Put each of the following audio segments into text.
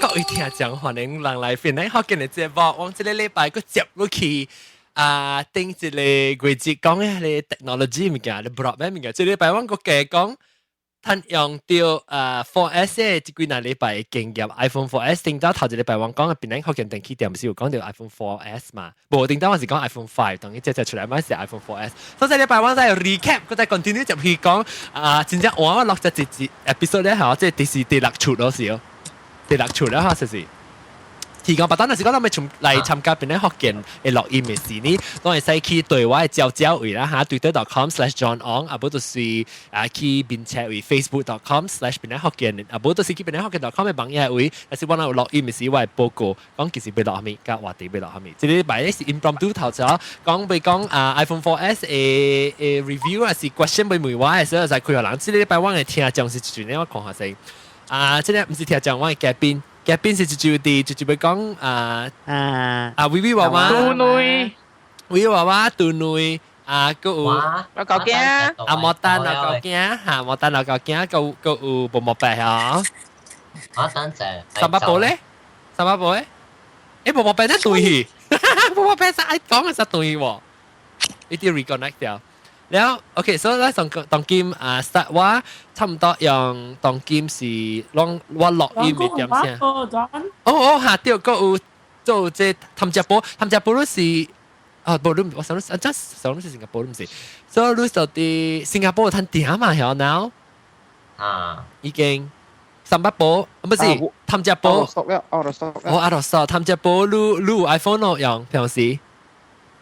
各位聽眾，歡迎人來分享福建的節目。我這个禮拜閣接落去啊，頂一个月節講的彼个 technology 物件，你 broadband 物件。這禮拜我閣加講，趁用著啊 4S 的這幾若禮拜的經驗，iPhone 4S 頂到頭一禮拜我講的檳城福建電器店，毋是有講著 iPhone 4S 嘛？無頂到我是講 iPhone 5，當伊這隻出來嘛是 iPhone 4S。所以這禮拜我再 recap，閣再 continue 入去講啊，真正我錄這一集 episode 咧，嚇，這第是第六出咯是哦，第六出了嚇，就是。提供，別單，若是講咱欲參來參加檳城福建的錄音的時呢，攏會使去對我的招招位啦嚇，twitter.com/JohnOng，啊無就是啊去面冊位 facebook.com/ 檳城福建，啊無就是去檳城福建 .com 的網頁位，但是我若有錄音的時，我會報告講其實欲錄啥物，佮話題欲錄啥物。這禮拜是 impromptu 頭先講欲講啊 iPhone 4S 的的 review 還是 question 欲問我的時候，就開予人。這禮拜我的聽眾是一陣咧，我看下先。啊，這个毋是聽眾，我的嘉賓。嘉賓是一就佇就就欲講啊啊啊，微微娃娃，杜內，微微娃娃杜內啊，閣有我搞驚啊，莫丹老高驚嚇，莫丹老高驚，閣閣有無莫白嚇。我等陣。三百寶咧，三百寶咧，欸，無莫白那對去，無莫白是愛講的是對喎，一定 reconnect 掉。了，OK，所以咧當當今啊，start 我差唔多用當今是攏我錄音的點聲。哦哦，嚇對，閣有做這譚家波，譚家波你是啊，無你我想你啊，這想你是新加坡，你毋是？所以你就佇新加坡有趁訂嘛，曉 now 啊，已經三百波，毋是譚家波。 Out of stock 了，out of stock 哦，out of stock，譚家波你你有 iPhone 咯用平時？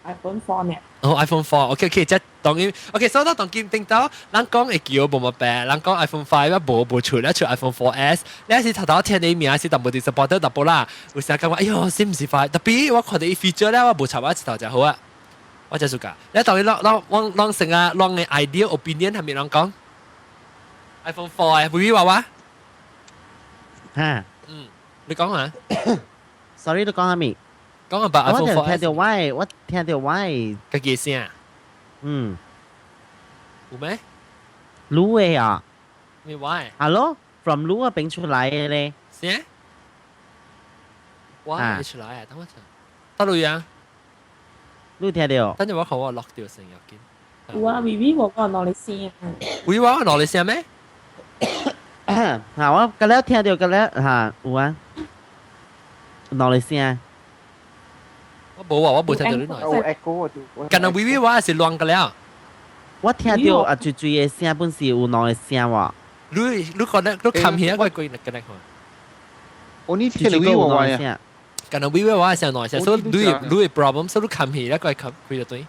iPhone 4呢？哦，iPhone 4，OK OK，這當然，OK，所以當今頂到，咱講會叫無乜病，咱講 iPhone 5啊無無出，咧出 iPhone 4S，你是頭頭聽你名是淡薄 disappointed 淡薄啦，有時感覺哎喲，是毋是 5？特別我看著伊 feature 咧，我無插我一頭就好啊，我真暑假，你當然攏攏攏攏成啊，攏的 idea opinion 係咪攏講 iPhone 4啊，微微娃娃，嚇，嗯，你講啊，sorry，你講啥物？講啊，把 iPhone 4S，我聽著我，我聽著我家己聲，嗯，有咩？滷的啊？咩話？Hello，from 滷啊變出來的咧？聲？我未出來啊，等我陣，得路啊？你聽著？等陣我看我落掉聲要緊。有啊，微微我講攞你聲。微微我攞你聲咩？嚇，我剛了聽著，剛了嚇有啊，攞你聲。我無啊，我無聽著你攞。有 echo 啊！敢若微微我是亂個了。我聽著啊，最最的聲本是有兩個聲喎。你你覺得你冚起一個鬼嚟嘅咧？我呢聽到微微話啊。敢若微微話聲兩聲，所以你你 problem，所以你冚起一個冚開就對。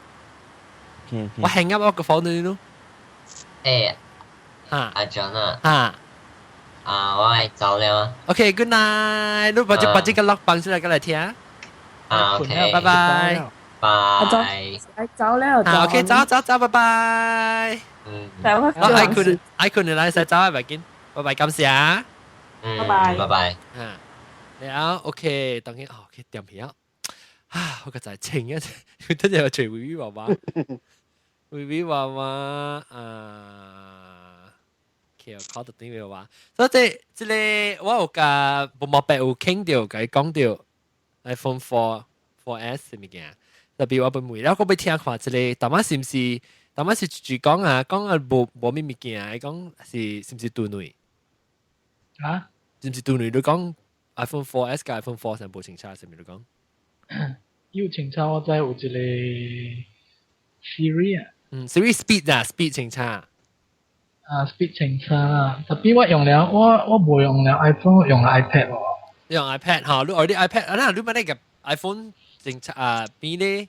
我 hang up 我個 phone 你咯。誒，嚇，阿 John 啊。嚇。啊，我愛走了。 OK，good night。你把這把這個錄放出來，過來聽。啊，OK，拜拜。拜。走了。啊，OK，走走走，拜拜。嗯。我 iPhone iPhone 你來使走啊，拜見，拜拜，感謝啊。嗯，拜拜，拜拜。啊，了，OK，當然，哦，去點起啊，啊，我個就係清一，等陣又隨微微娃娃，微微娃娃啊，OK，我考到點微娃，所以這這个我有共無毛白有傾著，共伊講著 iPhone 4 4S 物件，特別我欲問，了我欲聽看這个，淡仔是毋是？淡仔是就講啊，講啊無無咩物件，伊講是是毋是對內？啊？是毋是對內？你講 iPhone 4S 佮 iPhone 4上無清楚，是毋是你講？有清楚，我知有一个 Siri 啊。嗯，Siri speed 啊，speed 清楚。啊，speed 清楚啦。特別我用了，我我無用了 iPhone，用了 iPad 喎。你用 iPad 嚇？你愛啲 iPad 啊？那你買那個 iPhone 正啊邊咧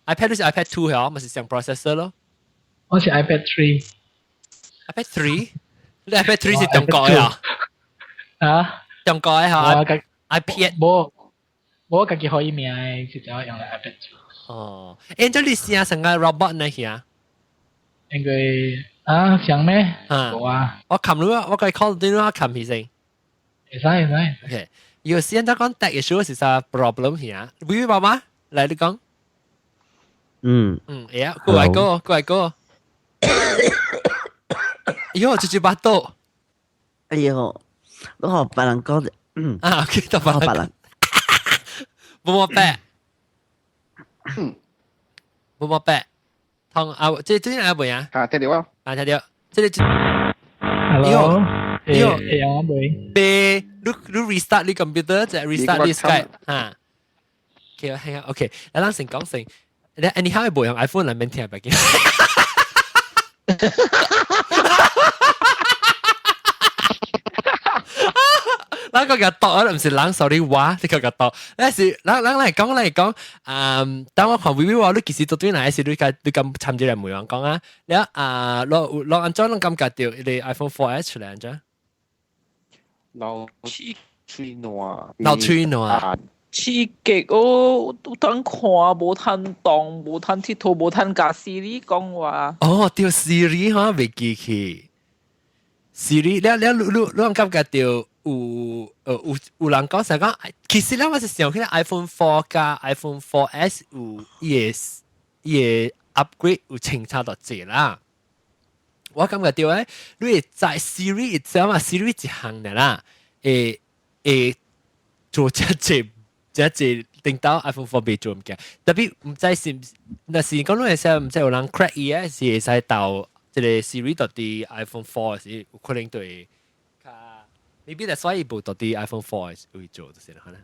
？iPad 都是 iPad 2 係咪是上 processor 咯？我是 iPad 3。 iPad 3？你 iPad 3 是中國的啊？啊？中國的嚇？iPad 無，我家己可以名的，直接用了 iPad 2。哦，欸，這你聲成個 robot 呢？係應該啊，像咩？啊，無啊。我冚你啊，我共 call 電話冚起先。會使會使。 OK，有時人家講 tech issue 是啥 problem 係啊？微微媽媽，來你講。嗯。嗯，會啊，過來過，過來過。哎喲，直接巴肚。哎喲，你予別人講，啊，OK，到別人。冇冇白。冇冇白。同啊，這這阿妹啊。啊，聽到啊。啊，聽到。這個。 Hello。會會用啊未？被你你 restart 你 computer 就 restart 你 Skype 嚇。OK 係啊，OK。咱咱先講先，你 anyhow 無用 iPhone 來免聽白嘅。咱個個讀啊，唔是人 sorry 話，你個個讀，那是咱咱來講來講，嗯，當我看微微話，你其實對來是你個你咁參這來問人講啊，你啊，攞攞按怎攏感覺到你 iPhone 4S 出來按怎？流喙瀾，流喙瀾。刺激哦！有通看，無通動，無通佚佗，無通共 Siri 講話。哦，對 Siri 哈，袂記去。Siri，你你你你感覺到有有有人講成講，其實咧我是想起 iPhone 4 佮 iPhone 4S 有伊個伊個 upgrade 有清差到濟啦。我感覺到咧，你會在 Siri 知嘛？Siri 一項的啦，會會做這濟。這一頂到 iPhone 4未做物件，特別毋知是，若是講你會使毋知有人 crack 伊啊，是會使導這個 Siri 到佇 iPhone 4 時有可能對較，maybe that's why 伊無到佇 iPhone 4 會做就是可能。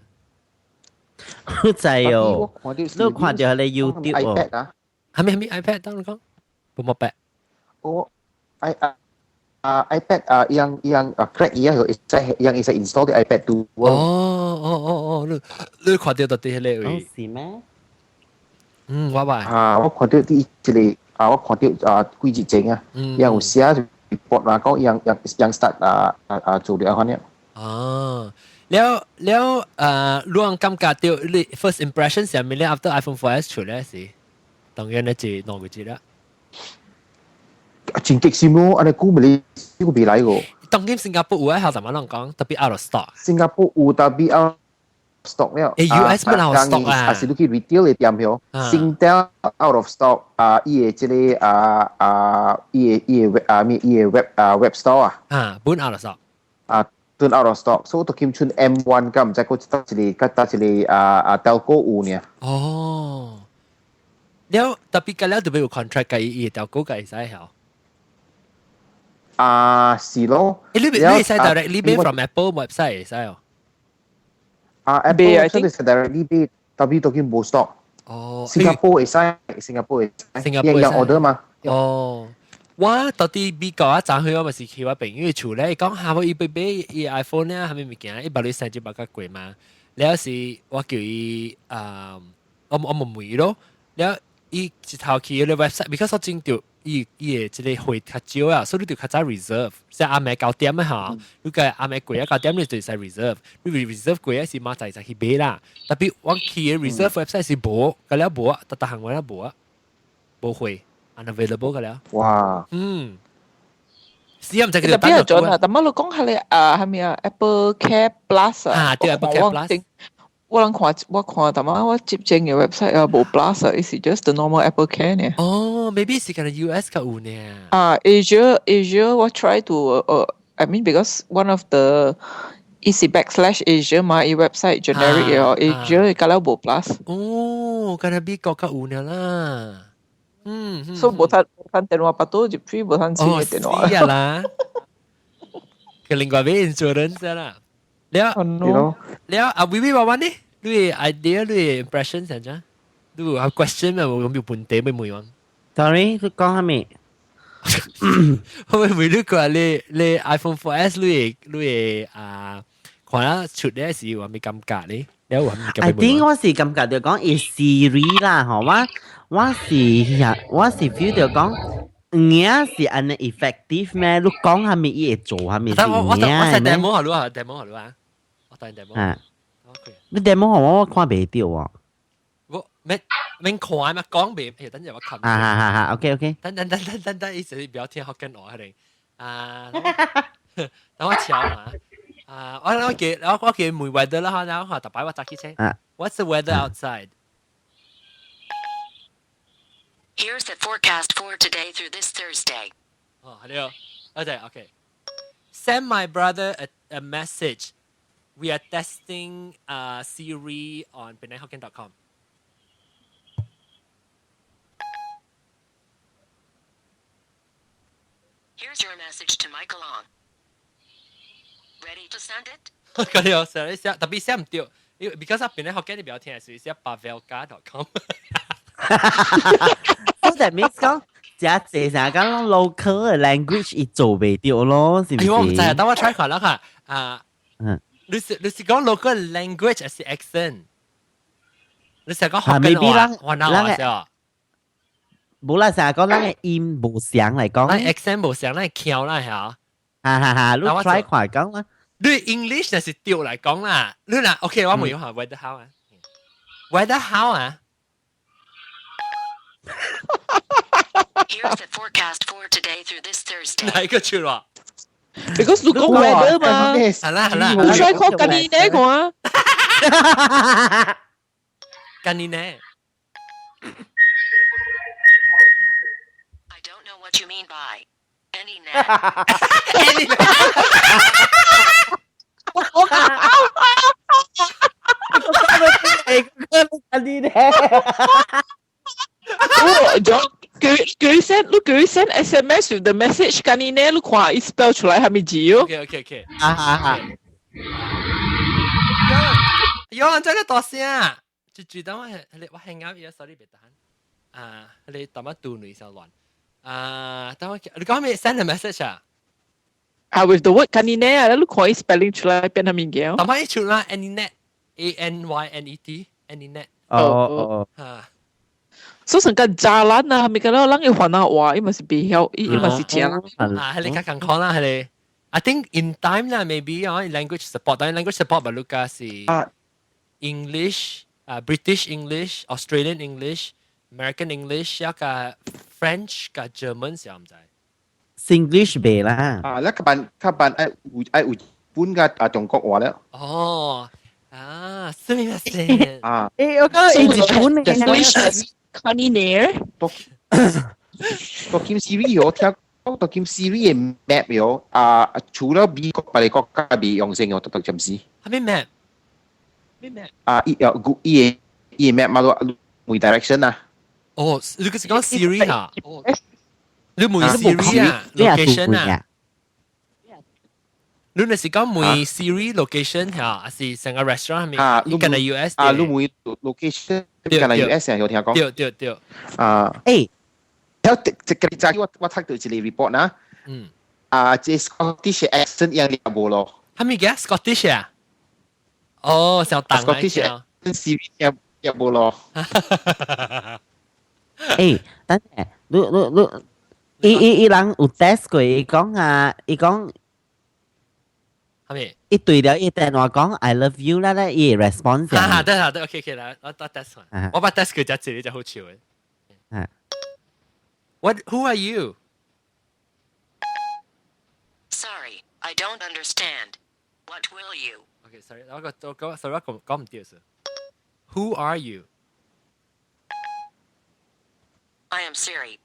好知哦，你看到彼個 YouTube 哦？啥物啥物 iPad 當你講，無冇白？我 i 啊啊 iPad 啊，樣樣啊 crack 伊啊，會使樣會使 install 佇 iPad 度。哦哦哦哦，你你看到到佇彼個位？是咩？嗯，我話。啊，我看到佇一個啊，我看到啊幾日前啊，樣有寫 report 啦，講樣樣樣 start 啊啊啊做了款了。哦，了了呃，你感覺到你 first impression 是啥物咧？After iPhone 4S 出來時，當然咧是兩個月啦。真激心咯，按呢久未呢個未來個。當今新加坡有啊，頭頭人講特別 out of stock。新加坡有特別 out of stock 了。誒，US 本 out of stock 啊。啊是你去 retail 的店喲，Singtel out of stock 啊，伊的這個啊啊，伊的伊的 web 啊咩伊的 web 啊 web store 啊。啊，本 out of stock。啊，頓 out of stock，所以都兼剩 M1 佮毋知閣佗一個，佮佗一個啊啊 telco 有呢。哦，了特別個了特別有 contract 佮伊伊 telco 佮會使曉。啊，是咯。誒，你你會使 directly 買 from Apple website 會使哦？啊，Apple 出嚟是 directly 買，特別都叫無 stock。哦，新加坡會使，新加坡會使，新加坡有 order 嘛？哦，我到底美國啊，昨昏我嘛是去我朋友厝咧，伊講下我伊欲買伊 iPhone 咧，啥物物件，伊捌你生日捌較過嘛？了是我叫伊啊，我我問問伊咯，了伊一頭去個 website，because 我真著。伊伊的這個貨較少啊，所以你就較早 reserve，即暗暝9點啊吼，你個暗暝過啊九點你就會使 reserve，你 reserve 過啊是明仔載去買啦。特別我去的 reserve website 是無，個了無啊，逐逐項我了無啊，無貨 unavailable 個了。哇！嗯，是啊，毋知特別係準啊，但乜你講下你啊，係咪啊？Apple Care Plus 啊？啊，對 Apple Care Plus。我人看我看，但係我接正嘅 website 啊，無 Plus 啊，伊是 just the normal Apple Care 呢。哦，maybe 是可能 US 較有呢。啊，Asia Asia 我 try to I mean because one of the 伊是 backslash Asia 嘛，伊 website generic 嘅 Asia 較了無 Plus。哦，敢若美國較有呢啦。嗯，所以無通無通電話巴肚入去，無通新嘅電話。是啊啦。佢另外買 insurance 啦。了了啊，微微娃娃呢？你 idea 你 impression 啥子？你有 question 咩？有冇問題欲問我？ Sorry，你講啥物？我問你個你你 iPhone 4S 你你啊，看下出咧時有咩感覺咧？你有咩感覺 I think 我是感覺就講伊 Siri 啦，吼，我我是我是 feel 到講。影是按呢 effective 咩？你講啥物伊會做啥物是我我我我 demo 好啊，demo 好啊，我等 demo。啊，你 demo 好我我看袂著喎。我免免看嘛，講袂，哎，等陣我看。啊哈哈哈，OK OK。等等等等等等，一直不要聽好跟我可能啊，等我瞧下。啊，我我記我我記問 weather 啦，然後特擺我早起先。What's the weather outside? Here's the forecast for today through this Thursday. 哦，係了，OK OK. Send my brother a message. We are testing Siri on penanghokkien.com. Here's your message to Michael Ong. Ready to send it? 嗰啲我寫寫，特別寫唔對，因為 because 邊咧福建你比較聽，所以寫 pavelka.com。 So that means 講，這濟成講 local 嘅 language 伊做袂著咯，是唔哎，我唔知啊，是？等我 try 看啦嚇。啊，你是講 local language 還是 accent？你是講福建 maybe 話？咱雲南話啫。無啦，成日講咱嘅音無相嚟講，咱 accent 無相，咱腔啦嚇。哈哈哈，你那我 try 看講啦。你 English 就是對嚟講啦，你嗱 OK，我冇用下 weather how 啊，weather how 啊。 Here's the forecast for today through this Thursday. 哪一個出咯？ Because 你講 weather 嘛，係啦係啦，你 try 看今年呢個啊，今年呢？ I don't know what you mean by any net. Any 我講你咧，我就佢 send 你佢 send SMS with the message，今年呢你看伊 spell 出來係咪字哦？ OK。哈哈哈。有人真係大聲，就覺得我我係啱嘢，sorry 別等。啊，你淡仔拄女小亂。啊，等我你講咩 send a message 啊？啊，with the word 今年呢，啊，你看伊 spelling 出來變係物件？淡仔一出啦，any net A N Y N E T any net。哦哦。啊。所以成個渣男啊，係咪個人會煩惱話，伊嘛是袂曉，伊伊嘛是正。啊，係你較艱苦啦，係你。I think in time 啦，maybe 哦，language support，但係 language support 咪 Lucas 是 English 啊，British English、Australian English、American English，一個 French 加 German 是唔知。 Singlish 袂啦。啊，你較辦愛有愛有本個啊中國話咧。哦，啊，すみません。啊，誒，我講日本嘅 English 看你呢？讀讀金 Siri 我聽講讀金 Siri 嘅 map 喲，啊，除了美國別個國家未用成，我讀讀暫時。係咩 map？咩 map？啊，伊有伊嘅伊 map 嘛都每 direction 啊。哦，你是講 Siri 啊？你問 Siri 啊？location 啊？你那是講問 Siri location 嚇，還是成個 restaurant 係咪？啊，你近係 US 啊，你問 location 近係 US 啊？有聽講？對對對。啊，誒，有這個早我我讀到一個 report 啦。啊，這 Scottish accent 樣你無咯？係咪嘅 Scottish 啊？哦，小黨 Scottish accent Siri 樣樣無咯？誒，等下，你你你，伊伊伊人有 test 過，伊講啊，伊講。係咪？伊對了伊電話講 I love you 啦咧，伊 response。哈哈，得啦得，OK OK 啦，我我 test 我把 test 佢只字你就好笑嘅。What? Who are you? Sorry, I don't understand. What will you? Okay, sorry，我個我講 sorry 我講講唔對數。Who are you? I am Siri.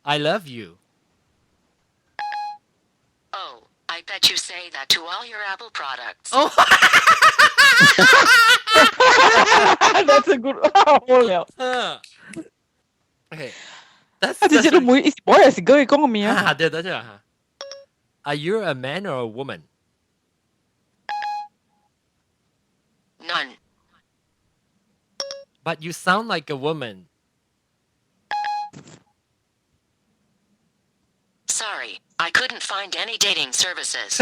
I love you. Oh, I bet you say that to all your Apple products. Oh. That's a good 好了。 Okay. That's 啊，這這都每我也是講講個名。啊，對對對嚇。Are you a man or a woman? None. But you sound like a woman. Sorry, I couldn't find any dating services.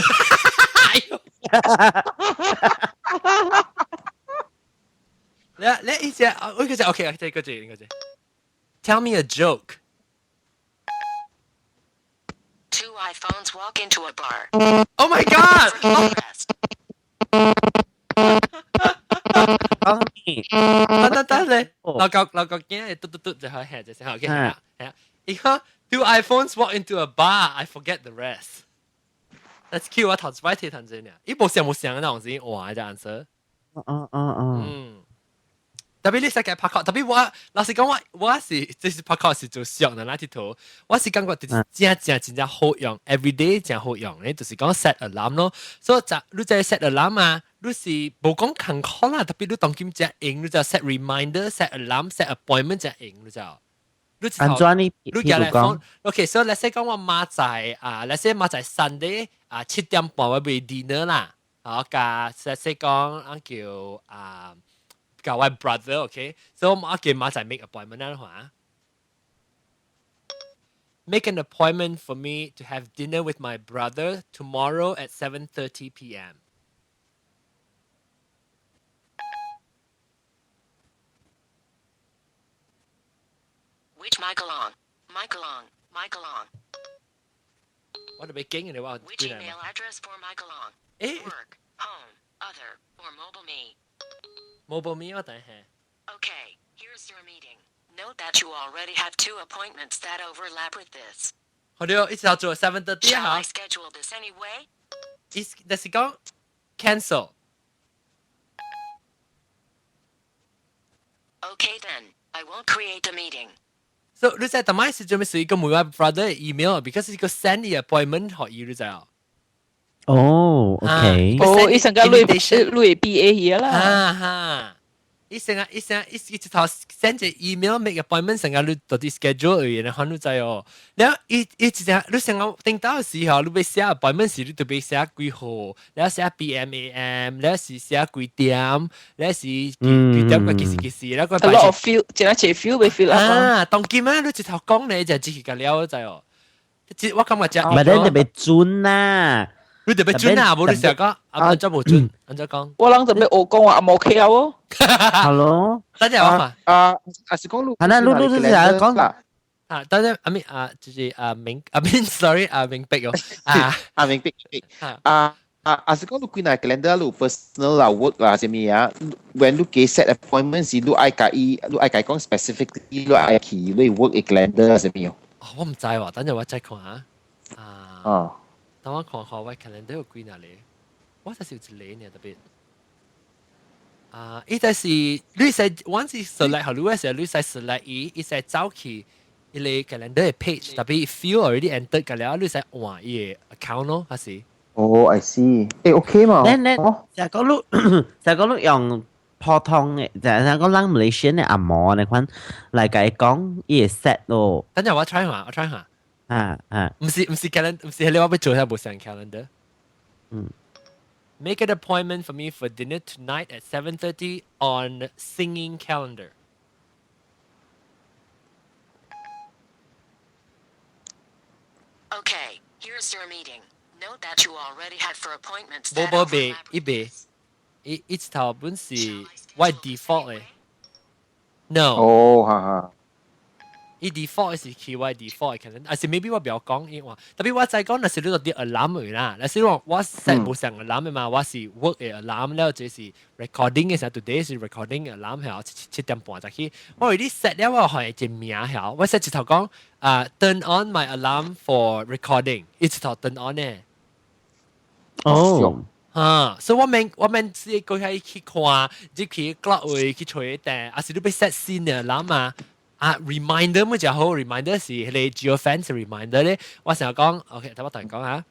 你你意思啊？我個 OK，這個這個這。Tell me a joke. Two iPhones walk into a bar. Oh my God! 等等等咧，老個老個驚，嘟嘟嘟就係係就係 OK 係啊係啊。伊講 Two iPhones walk into a bar, I forget the rest. That's cute 我頭一擺聽頭先呢，伊無想無想那種時，哇！這 answer。哦哦哦。嗯。特別你使嘅拍 call，特別我老實講我是這是拍 call 是做上的那啲圖，我是感覺就是真正真正好用，everyday 真好用咧，就是講 set alarm 咯。所以就你在 set alarm 啊，你是無講勤苦啦，特別你當今只用，你就 set reminder、set alarm、set appointment 只用，你就。你按怎呢？你寄來講，OK，所以 let's say 講我媽在啊，let's say 媽在 Sunday 啊7點半我欲 dinner 啦，好，加 let's say 講俺叫啊。教我 brother，OK，所以我叫媽仔 make appointment 啦，話 make an appointment for me to have dinner with my brother tomorrow at 7:30 p.m. Which Michael Ong? Michael Ong. Michael Ong. 我特別驚你話 Which email address for Michael Ong? 誒 Work, home, other, or mobile me? Mobile me 我等下。 Okay, here's your meeting. Note that you already have two appointments that overlap with this. 好了，一直做 7:30 Shall 嚇 I。schedule this anyway? 意思就是講 cancel。 Okay then, I won't create a meeting. So 你知頭擺是做咩事？個每個 brother email，because 一個 send 個 appointment 予伊你知啊？哦，OK。哦，伊成個類類 BA 嘢啦。哈哈。伊成個伊成伊伊一頭 send 個 email make appointment 成個你到底 schedule 而然後你知哦。然後伊伊一隻你成個頂到時候，你欲寫 appointment 時，你特別寫幾號，然後寫 PM AM，然後是寫幾點，然後是幾點個幾時幾時，然後個 A lot of field，一個 field 欲 fill up 啊，當今啊，你一頭講咧就只是個了知哦。我感覺只唔係你特別準啦。你特別準啊！無你成日講，啊，真無準，按怎講？我人特別學講話冇 K 哦。 Hello，等陣我看。啊，啊是講你，係啦，你你成日講啊，等陣阿咪啊，就是啊明阿明，sorry 啊明白哦，啊啊明白，啊啊啊是講你幾若 calendar 你 personal 啦 work 啦啥物啊，when 你給 set appointment 時，你愛共伊，你愛共伊講 specifically 你愛去你 work 嘅 calendar 啥物哦。我毋知喎，等陣我再看下。啊。啊。等我看看我 calendar 有幾若個，我就是有一個呢特別。啊，伊就是你使 once select 好，你時你使 select 伊，伊使走去伊個 calendar 嘅 page，特別 field already entered 個了，你使換伊個 account 咯，還是？哦，I see，誒 OK 嘛？你你就講你就講你用普通嘅，就係講咱馬來西亞嘅阿嬷那款來共伊講，伊會 set 咯。等陣我 try 下，我 try 下。啊啊！毋是毋是 calendar，毋是你我欲做下無上 calendar。嗯。 Make an appointment for me for dinner tonight at 7:30 on singing calendar. Okay, here's your meeting. Note that you already had for appointments 無 that 無袂 overlap 伊袂，伊伊一頭本是我 default 嘅。No。哦，哈哈。伊 default 是去我 default 可能，還是 maybe 我不要講英話，特別我再講，若是你到啲 alarm 去啦，若是我我 set 無上 alarm 嘅嘛，我是 work 嘅 alarm 了，這是 recording 嘅時候，today 是 recording alarm 係7點半就去，我有啲 set 了，我係一名係，我 set 一頭講啊 turn on my alarm for recording，一頭 turn on 呢。哦。啊，所以我免我免自己過去去看，入去 clock 位去揣定，還是你欲 set 新嘅 alarm 啊？啊，reminder 咪就好，reminder 是彼個 geofence reminder 咧。我成日講，OK，等我同你講下。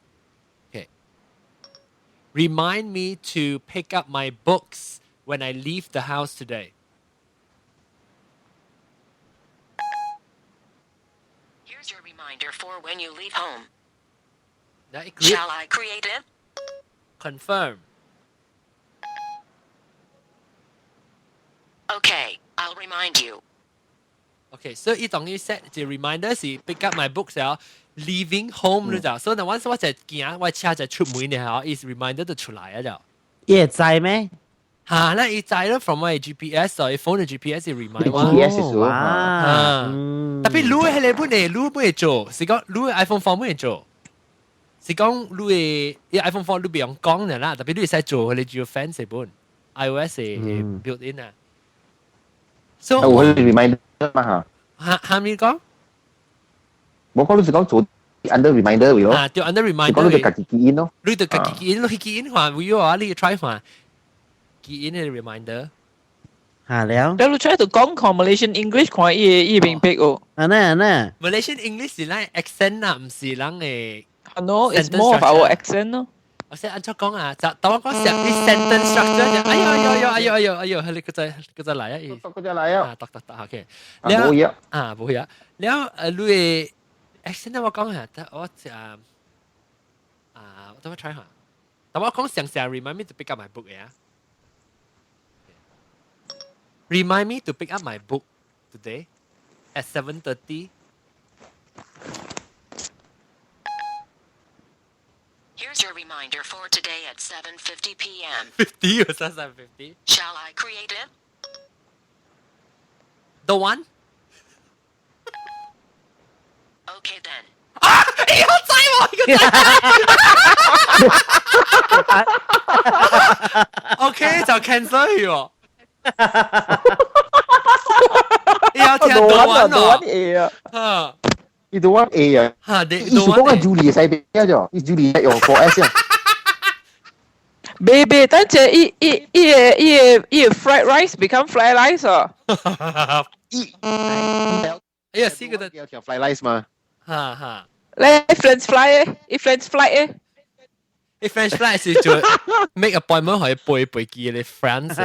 OK，remind me to pick up my books when I leave the house today. Here's your reminder for when you leave home. Shall Shall I create it? Confirm. Okay, I'll remind you. Okay, so 伊當伊 set 一個 reminder 是 pick up my books 了，leaving home 你知，所以那 once 我就行，我車就出門了，伊 reminder 就出來了。伊會知咩？嚇，那伊知咯，from 我的 GPS 哦，伊 phone 的 GPS 是 remind 我。 GPS 是哇，啊，特別你彼個本會，你本會做，是講你的 iPhone 4本會做，是講你的 iPhone 4你袂用講的啦，特別你會使做彼個 geofence 本，iOS 的 built in 啊。So 有彼 reminder 嘛嚇？哈哈咪講？我講你是講做 under reminder 位咯。啊，對 under reminder。是講你就家己記咯。你就家己記，你去記看，有啊，你 try 看，記的 reminder。嚇了。你 try to 講看 Malaysian English 看伊伊明白哦。啊呢啊呢。 Malaysian English 是咱 accent 啊，唔是咱嘅。 No, it's more of our accent 咯。我先按怎講啊？就當我講成啲 sentence structure 就，哎呦哎呦哎呦哎呦哎呦，你個再個再來啊！個再來啊！啊，得得得，OK。啊，冇嘢。啊，冇嘢。了誒，你嘅 accent 我講啊，我啊啊，我等我 try 下。但我講成成 remind me to pick up my book 嘅啊。Remind me to pick up my book today at 7:30. Here's your reminder for today at 7:50 p.m. 50 or 7:50. Shall I create it? The one? Okay then. 啊！哎，好在喎，呢個 OK 就 cancel 佢喎。你有聽到玩喎？A 啊！嚇！你都玩 A 啊？嚇！你意思講係 Julie 使俾咗，你 Julie 用 4S 啊？ baby，等陣伊伊伊個伊個伊個 fried rice become fried rice 啊！伊哎呀，試過有條 fried rice 嘛？哈哈。咧 French fry 誒，伊 French fry 誒。伊 French fry 是做 make appointment 可以背背機嘅 France。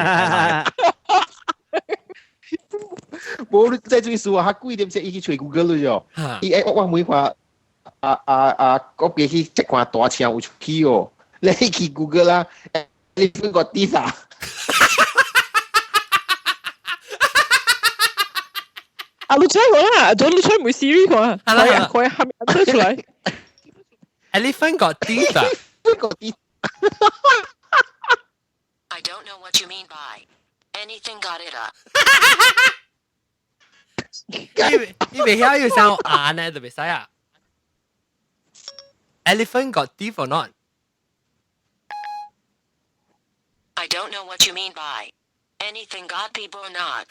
無你再注意數啊，較貴點先，伊去揣 Google 咯啫。伊我我每看啊啊啊，嗰邊去 check 看大車有出去哦。你去 Google 啦，你分個 teeth 啊？啊，你出來啊，做你出來冇 Siri 看，係啊，佢係咪出來？Elephant got teeth 啊？Got teeth。 I don't know what you mean by anything got it 啊。你你未曉要上眼呢，就袂使啊。Elephant got teeth or not? I don't know what you mean by anything got people or not.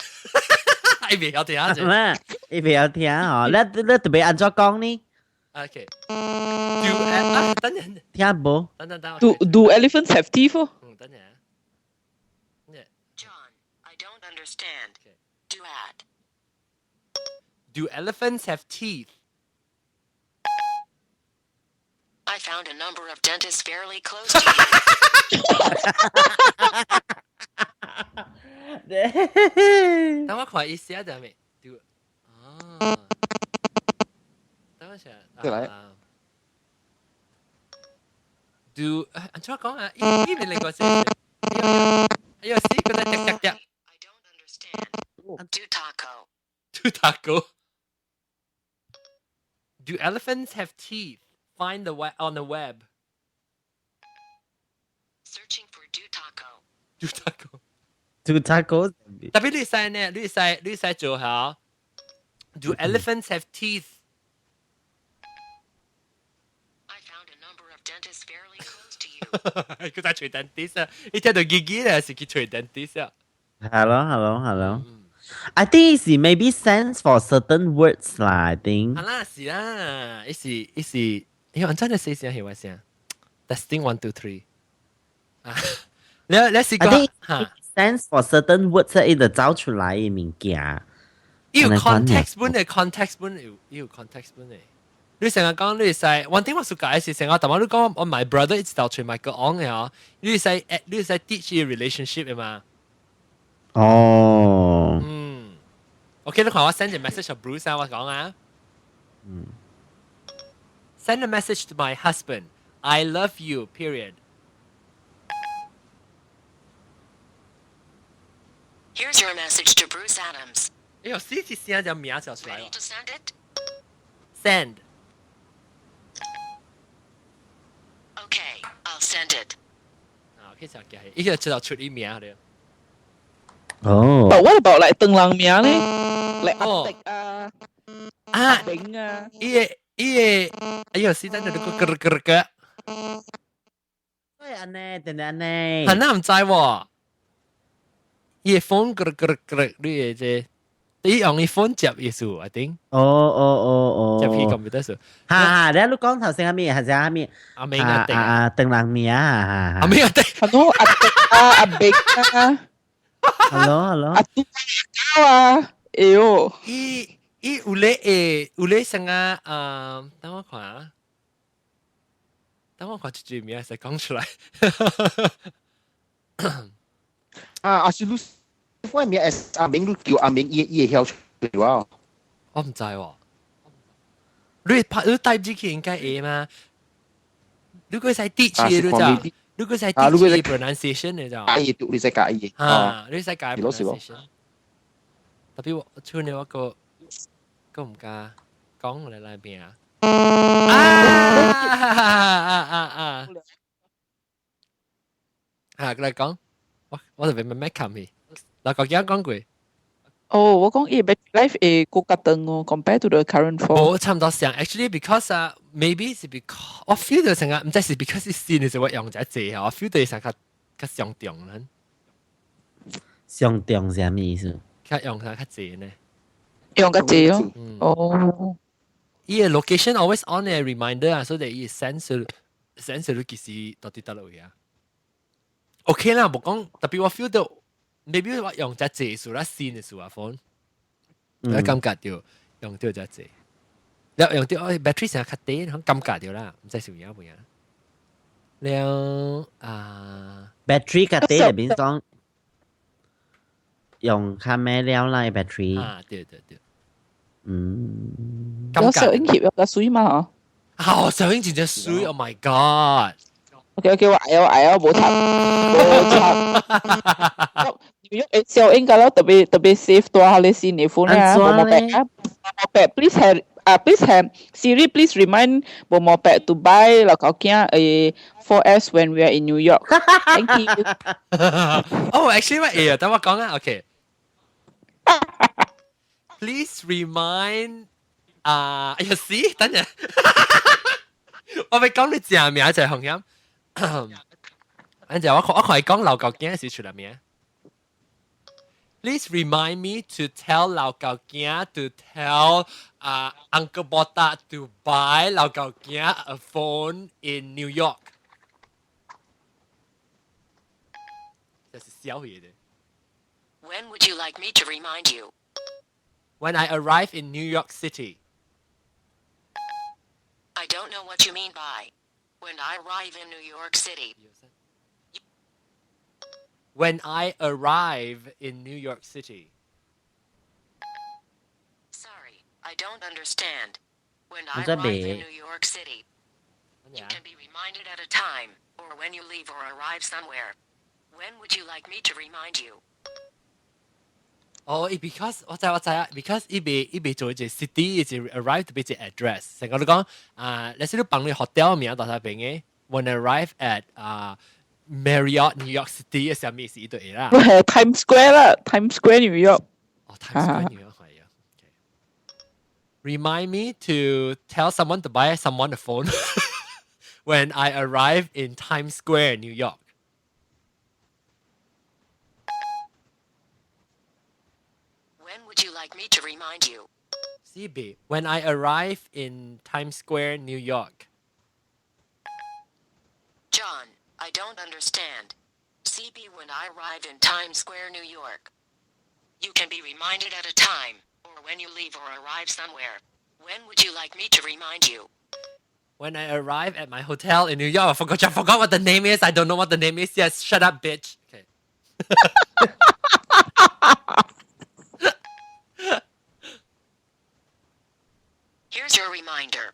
伊未曉聽啊！咩？伊未曉聽哦，你你特別按怎講呢？Okay. Do 啊，等陣。聽無？等等等。 Do elephants have teeth？嗯，等陣。 John, I don't understand. Do add. Do elephants have teeth? I found a number of dentists fairly close to you. 等我看意思啊，就係咪？Do 啊，等我先。嚟。 Do 按怎講啊？依依邊另個先。哎呀，死個得隻隻隻。 I don't understand. Do taco. Do taco. Do elephants have teeth? Find the web on the web. Searching for do taco. Do taco. Do taco. 特別你使呢？你使你使做下。Do elephants have teeth? I found a number of dentists fairly close to you. 佢在揣 dentist 啊！你聽到記記咧，是去揣 dentist 啊。 Hello, hello, hello. I think it's maybe sense for certain words 啦。I think. 啊啦，是啦，伊是伊是，哎，我真係死聲係我聲。Testing one two three。啊，你你試過嚇？Sense for certain words，伊就找出來嘅物件。有 context 本嘅 context 本有有 context 本嘅。你成日講你使，one thing 我所解是成日，但我你講我 my brother 一直到傳埋個講嘅哦，你使你使 teach 伊 relationship 嘅嘛。哦。嗯。OK，你看我 send 個 message to Bruce 啊，我講啊。嗯。 Send a message to my husband. I love you. Period. Here's your message to Bruce Adams. 哎呦，死一聲就名就出來 Ready to send it? Send. Okay, I'll send it. 啊，OK 就係，依個知道出啲名了。哦。 But what about like 鄧人名咧？like 阿迪啊，啊，炳啊，伊個伊個，哎呦，死等陣你個咯咯咯。對，安尼，定安尼。係那唔知喎。伊個 phone 咯咯咯，你個這。你用伊 phone 接意思，I think。哦哦哦哦。接去 computer 數。哈哈，你你講頭先係咩？係啥咩？阿明阿迪啊，鄧人名啊，阿明阿迪。係咯，阿迪啊，阿炳啊。Hello hello。啊，啊，哎喲，伊伊有咧會有咧成啊，啊，等我看啊，等我看一句名先講出來。啊，阿是你我名係阿明，你叫阿明，伊伊會曉出來啊。我毋知喎，你拍你帶入去應該會嘛？如果使 teach 你就，如果使 teach pronunciation 你就，改伊，你使改伊。啊，你使改 pronunciation。特別我出呢我個個毋敢講嚟那邊啊。啊啊啊啊！啊，來講，我我就未慢慢看去。嗱，個幾講過？哦，我講伊 battery life 會更加長哦，compared to the current phone。冇差唔多上，actually because 啊，maybe 是 because 我 feel 到成個毋知是 because 是新的時我用這濟我 feel 到成較較上重啦。上重是啥物意思？較用較較濟呢？用較濟哦。哦。伊個 location always on 嘅 reminder 啊，所以伊 send send 你幾時到底佗落位啊？OK 啦，無講特別我 feel 到。maybe 我用這濟數啦，新的數啊 phone，我感覺到用到這濟，了用到哦 battery 成日較低，感覺到啦，毋知是有影無影。了啊，battery 較低入邊講用較咩了啦 battery？啊，對對對，嗯，有相影翕有較水嘛？嗬，相影真正水，Oh my God！ OK OK，我愛我愛我無插無插。紐約的小應該咯，特別特別 safe 多下你新的 phone 啊，無毛白啊，無毛白，please have 啊，please have Siri please remind 無毛白 to buy 老狗囝誒 4S when we are in New York. Thank you. Oh, actually 我會啊，等我講啊，OK。Please remind 啊，哎呀死，等陣，我咪講你正名就係紅音。等陣我我看伊講老狗囝是出來名。Please remind me to tell 老狗囝 to tell Uncle Botta to buy 老狗囝 a phone in New York。這是小嘢的。 When would you like me to remind you? When I arrive in New York City. I don't know what you mean by when I arrive in New York City. When I arrive in New York City. Sorry, I don't understand. When I 唔知 arrive in 未 New York City, you can be reminded at a time, or when you leave or arrive somewhere. When would you like me to remind you? 哦，伊 because 我知我知啊，because 伊未伊未做一個 city，伊是 arrive 特別一個 address。成個你講啊，你先你幫你 hotel 名到啥邊嘅？When I arrive at 啊 Marriott New York City 嘅上面是伊對啦。係 Times Square 啦，Times Square New York。哦，Times Square New York 係啊。Remind me to tell someone to buy someone a phone when I arrive in Times Square, New York. When would you like me to remind you? CB, when I arrive in Times Square, New York. John, I don't understand. CB when I arrive in Times Square, New York. You can be reminded at a time, or when you leave or arrive somewhere. When would you like me to remind you? When I arrive at my hotel in New York, I forgot what the name is. I don't know what the name is. Yes, shut up, bitch. Okay. Here's your reminder.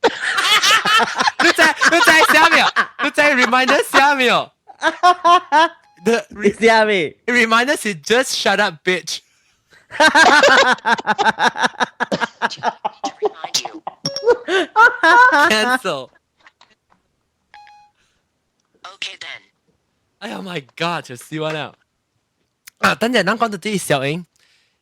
你知你知啥沒有？你知 reminder 啥沒有？The 你啥物？ reminder 是 just shut up, bitch. To remind you. Cancel. Okay then. 哎呀 my god！就死我了。啊，等陣咱講到這小英，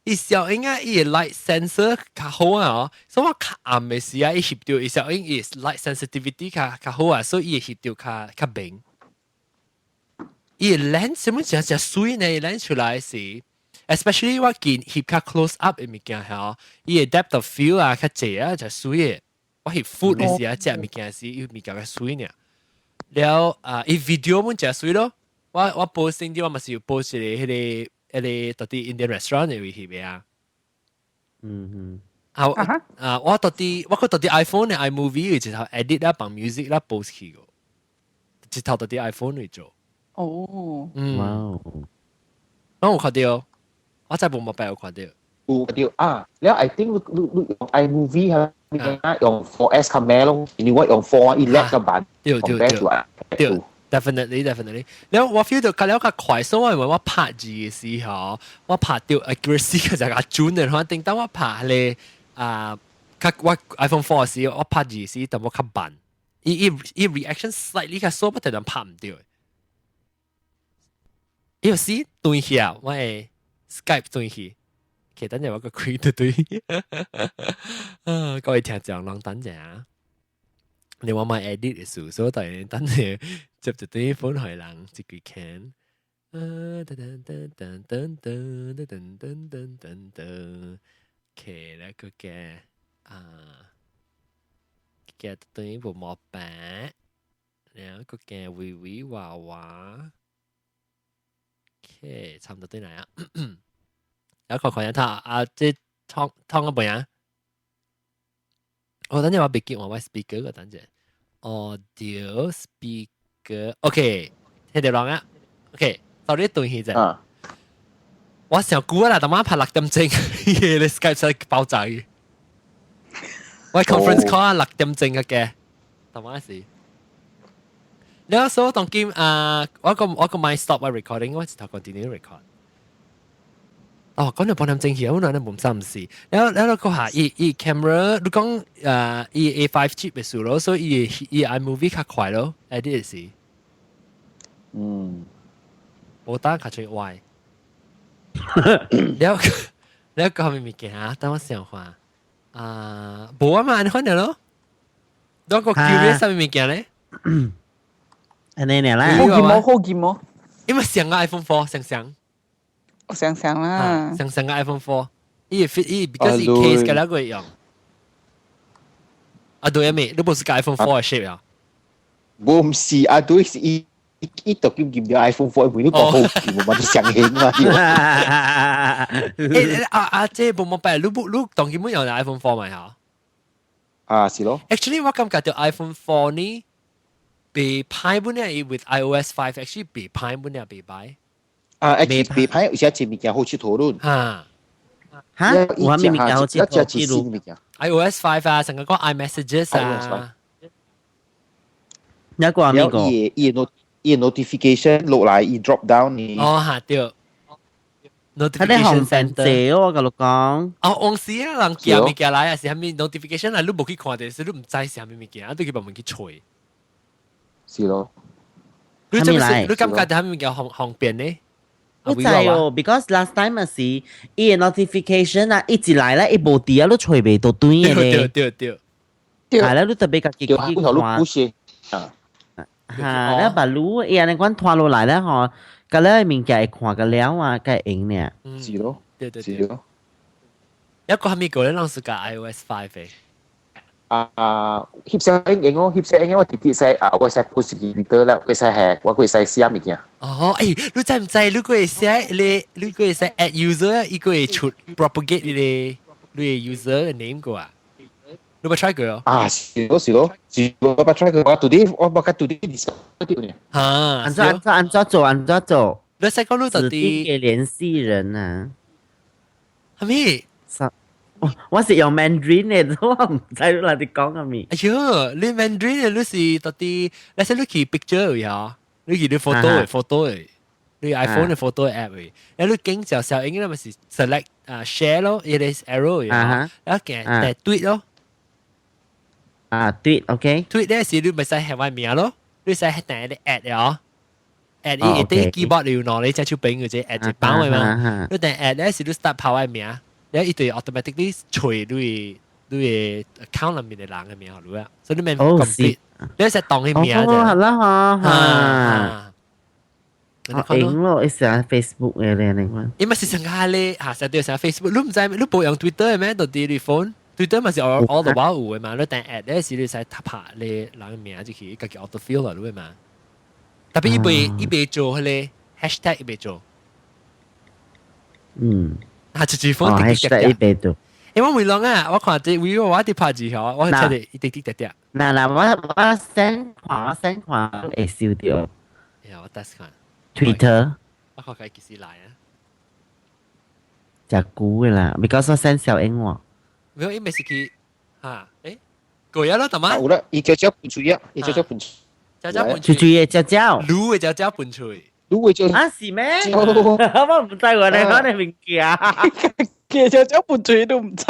伊小英啊，伊個 light sensor 較好啊，哦，所以我較暗的時啊，伊翕到伊小英伊 light sensitivity 較較好啊，所以伊會翕到較較明。伊個 lens 什麼真正水呢？lens 出來時，especially 我見翕較 close up 的物件嚇，伊個 depth of field 啊較濟啊，就水的。我翕 food 的時啊，食物件時，伊物件較水呢。了啊，伊 video 滿誠水咯。我 post 啲我咪是要 post 一個彼個彼個到底 Indian restaurant 嘅位去未啊？嗯嗯。啊啊！我到底我個到底 iPhone 嘅 iMovie 一頭 edit 啦，放 music 啦 post 去個，一頭到底 iPhone 嚟做。哦。嗯。哇！我有看到，我真係無冇辦有看到。有看到啊！了 I think 你用 iMovie 係咪用 4S 較咩咯？你我用4伊叻個版。對對對對。Definitely, definitely。了我 feel 到較了較快，所以我我拍字嘅時候，我拍到 accuracy 就較準嘅，可能當我拍咧啊，較我 iPhone 4 時，我拍字時淡薄較慢，伊 reaction slightly 較少，不但能拍毋著。伊有時斷去啊，我會 Skype 斷去，其實等陣我個開對對，啊，各位聽眾人等陣啊。你我買 edit 嘅時，所以突然等陣接一堆款予人一句看。啊，噔噔噔噔噔噔噔噔噔噔噔，OK 咧個嘅啊，嘅對部模板，然後個嘅微微娃娃，OK，差唔多對嚟啊。有個看下睇啊，這湯湯個背啊。我等陣我別記我 speaker 個等陣，audio speaker，OK，聽到人啊？OK，sorry 斷去啫。我上估啦，當晚拍6點鐘，你 Skype 出爆炸嘅。我 conference call 啊，六點鐘嘅，當晚是。你話當今啊，我個 my stop 我 recording，我一頭 continue record。哦，講到半點鐘去，我兩日冇三時。然後然後個下伊伊 camera，你講伊 A5 chip 嘅數咯，所以伊伊 iMovie 較快咯，edit 時。無單較最壞。了了個後面物件啊，等我想看。啊，無啊嘛，你看到咯？嗰個 curious 啥物物件咧？按呢啦。好見冇？好見冇？因為上個 iPhone 4上上。我想想啦，上上個 iPhone 4，伊 fit 伊 because 伊 case 嘅兩個用。啊對啊咩？你不是個 iPhone 4嘅 shape 啊？無唔是啊，對是伊伊就叫見到 iPhone 4，每都講好見，冇乜上興嘛。誒啊啊！這無冇辦，你不你當基本用 iPhone 4咪嚇？啊，是咯。 Actually，我感覺到 iPhone 4呢，袂歹本呢，with iOS 5 actually 袂歹本呢，袂歹。啊，actually 袂歹，有時一物件好佚佗論。嚇嚇，有啥物物件好佚佗？記錄物件。 iOS 5 啊，成個講 iMessages 啊。一個邊個？伊 not 伊 notification 落來，伊 drop down 呢。哦，嚇對。佢哋紅成謝我甲你講。哦，往時啊，人寄物件來啊，是啥物 notification 來，你無去看著，是你毋知是啥物物件，都去慢慢去揣。是咯。你這是你感覺啥物件方方便呢？我知哦，because last time 啊是，伊個 notification 啊，一直來咧，伊無佇啊，你揣袂到對嘅咧。對對對。係啦，你特別家己去看。啊。嚇，你把路伊按呢款拖落來咧吼，甲你物件會看個了啊，較會用呢。是咯。對對對。是咯。一個係咪個咧？攏是個 iOS 5 嘅。啊，翕相影影哦，翕相影我直接使啊，我使 post 去啦，我使係我會使寫物件。哦，誒，你知唔知？你個會寫你你個會使 add user，伊個會出 propagate 你你 user name 個啊？你捌 try 過哦？啊，是咯是咯，是我捌 try 過，我 today 我捌 today discover 到呢。啊，按怎按怎按怎做按怎做？你使講你指定嘅聯繫人啊？係咪？我是用 Mandarin 嘅，我唔知你哋講係咪。哎喲，你 Mandarin 你是到底，你使你去 picture 呀？你去你 photo 嘅 photo 嘅，你 iPhone 嘅 photo app 嘅，你你經就小英咧咪是 select 啊 share 咯，伊個 arrow 呀，然後撳誒 tweet 咯。啊，tweet，OK。 tweet 咧是你咪使係我名咯，你使係訂你 add 呀。add 伊一啲 keyboard 你要攞你隻手柄嘅啫，add 一包嘅嘛。你訂 add 咧是你 start 跑我名。你一對 automatically 隨你你 account 裏面嘅人嘅名好啦，所以你免 complete，你係當佢名啫。哦，好啦，嚇嚇。我用咯，一時 Facebook 嘅咧，你講。因為是成個咧，嚇，成對成 Facebook，你唔知你冇用 Twitter 嘅咩？到底你 phone？Twitter 咪是 all the while 有嘅嘛？你訂 add 咧是你使拍你人嘅名就去，家己 auto fill 啦，你嘛。特別伊未做彼个 hashtag 伊未做。啊，一支風滴滴滴伊未做。因為我會諗啊，我看這為我佇拍字吼，我睇著一滴滴滴滴。嗱嗱，我先看，我先看會收到。呀，我 test 看。 Twitter。我看佢幾時來啊？食久嘅啦，because 我 send 小英喎。沒有，伊未是去嚇？誒，過咗啦，大媽。有啦，伊叫叫盤嘴啊，伊叫叫盤嘴。叫叫盤嘴嘴嘅叫叫。滷嘅叫叫盤嘴。滷嘅叫。啊是咩？我唔知喎，你講你物件。其實叫盤嘴都唔知。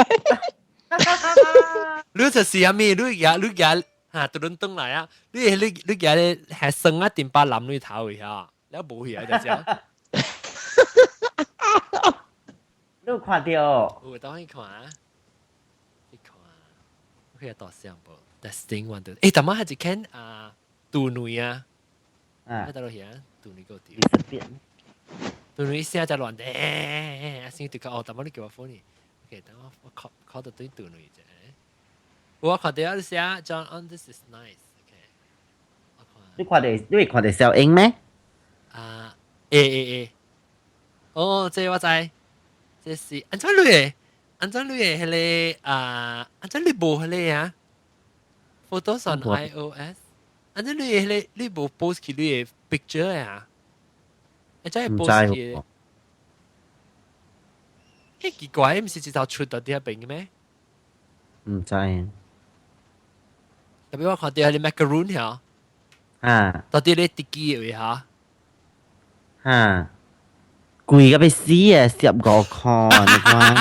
你就是啥物？你而家嚇，突然轉來啊！你而家咧係生啊，電巴男女頭去嚇，你無去啊就這。你有看到？有當去看，去看，我去大聲無？Testing one two，欸，大媽係一間啊，杜女啊，啊，喺度去啊，杜女個地。杜女聲就亂的，啊，先對個哦，大媽你叫我 phone。OK，等我我 call call 到對杜女啫。我看到你寫 John on this is nice。OK，我看。你看到你會看到小英咩？啊，會會會。哦，這我知。這是按怎你的？按怎你的彼个啊？按怎你無彼个啊？Photos on iOS。按怎你的彼个你無 post 去你的 picture 啊？按怎會 post 去？迄奇怪，毋是一頭出到佇遐邊嘅咩？毋知。特別我看到彼個 macaroon 遐。啊。到底咧滴機位嚇？哈。貴到欲死啊！15箍，你看。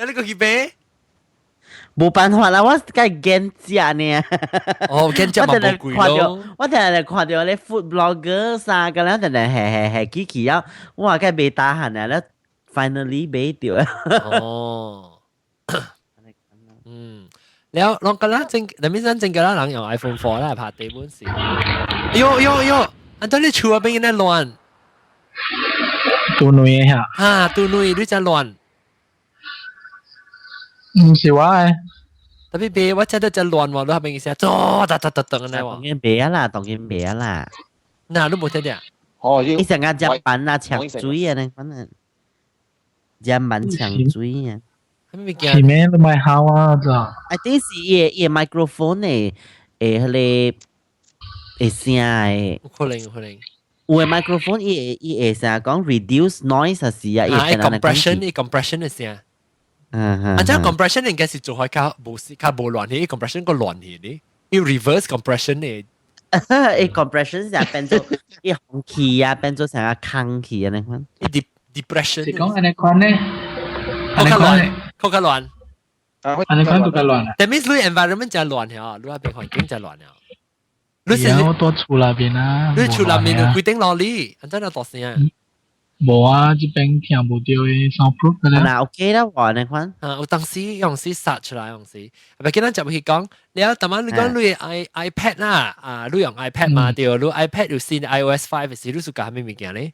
你個去買？無辦法啦，我梗係驚食呢。哦，驚食嘛無貴咯。我定定看著咧 food blogger 啥個咧，定定嘿嘿嘿起起啊，我梗係袂 tahan 啊，咧 finally 買著。哦。嗯，了，攏覺得正，那邊咱正個啦，人用 iPhone 4啦，拍地本事。喲喲喲，按怎你厝邊咧亂？杜女嚇。啊，杜女你真亂。毋是我的。特別別，我真得真亂喎，你係邊意思啊？做噠噠噠噠咁樣喎。當然袂啊啦，當然袂啊啦。嗱，你無聽到？哦，伊成個接板啊，搶水啊，你可能接板搶水啊。是咩？你咪好啊，咋？I think 是伊个 microphone 的，彼个會聲的。有可能，有可能。有的 microphone 伊會成日講 reduce noise 還是啊？啊，compression，伊 compression 的聲。嗯啊，這 compression 應該是做開較無較無亂去，compression 個亂去呢，伊 reverse compression 的。伊 compression 是變做伊空氣啊，變做成個空氣啊，你看。伊 depression。是講按呢款呢？較亂，較亂。按呢款都較亂啊。 That means 你 environment 真亂嚇，你那邊環境真亂了。你是我蹛厝內邊啊？你厝內面有幾頂落哩？按怎樣大聲？無啊，這邊聽無著的 soundproof 嘅咧。嗱 OK 啦，我你看。啊，有當時用時殺出來用時，啊，別今咱就去講，你啊，逐晚你講你 i iPad 啦，啊，你用 iPad 嘛對，你 iPad 有新 iOS 5 時，你 suka 啥物物件咧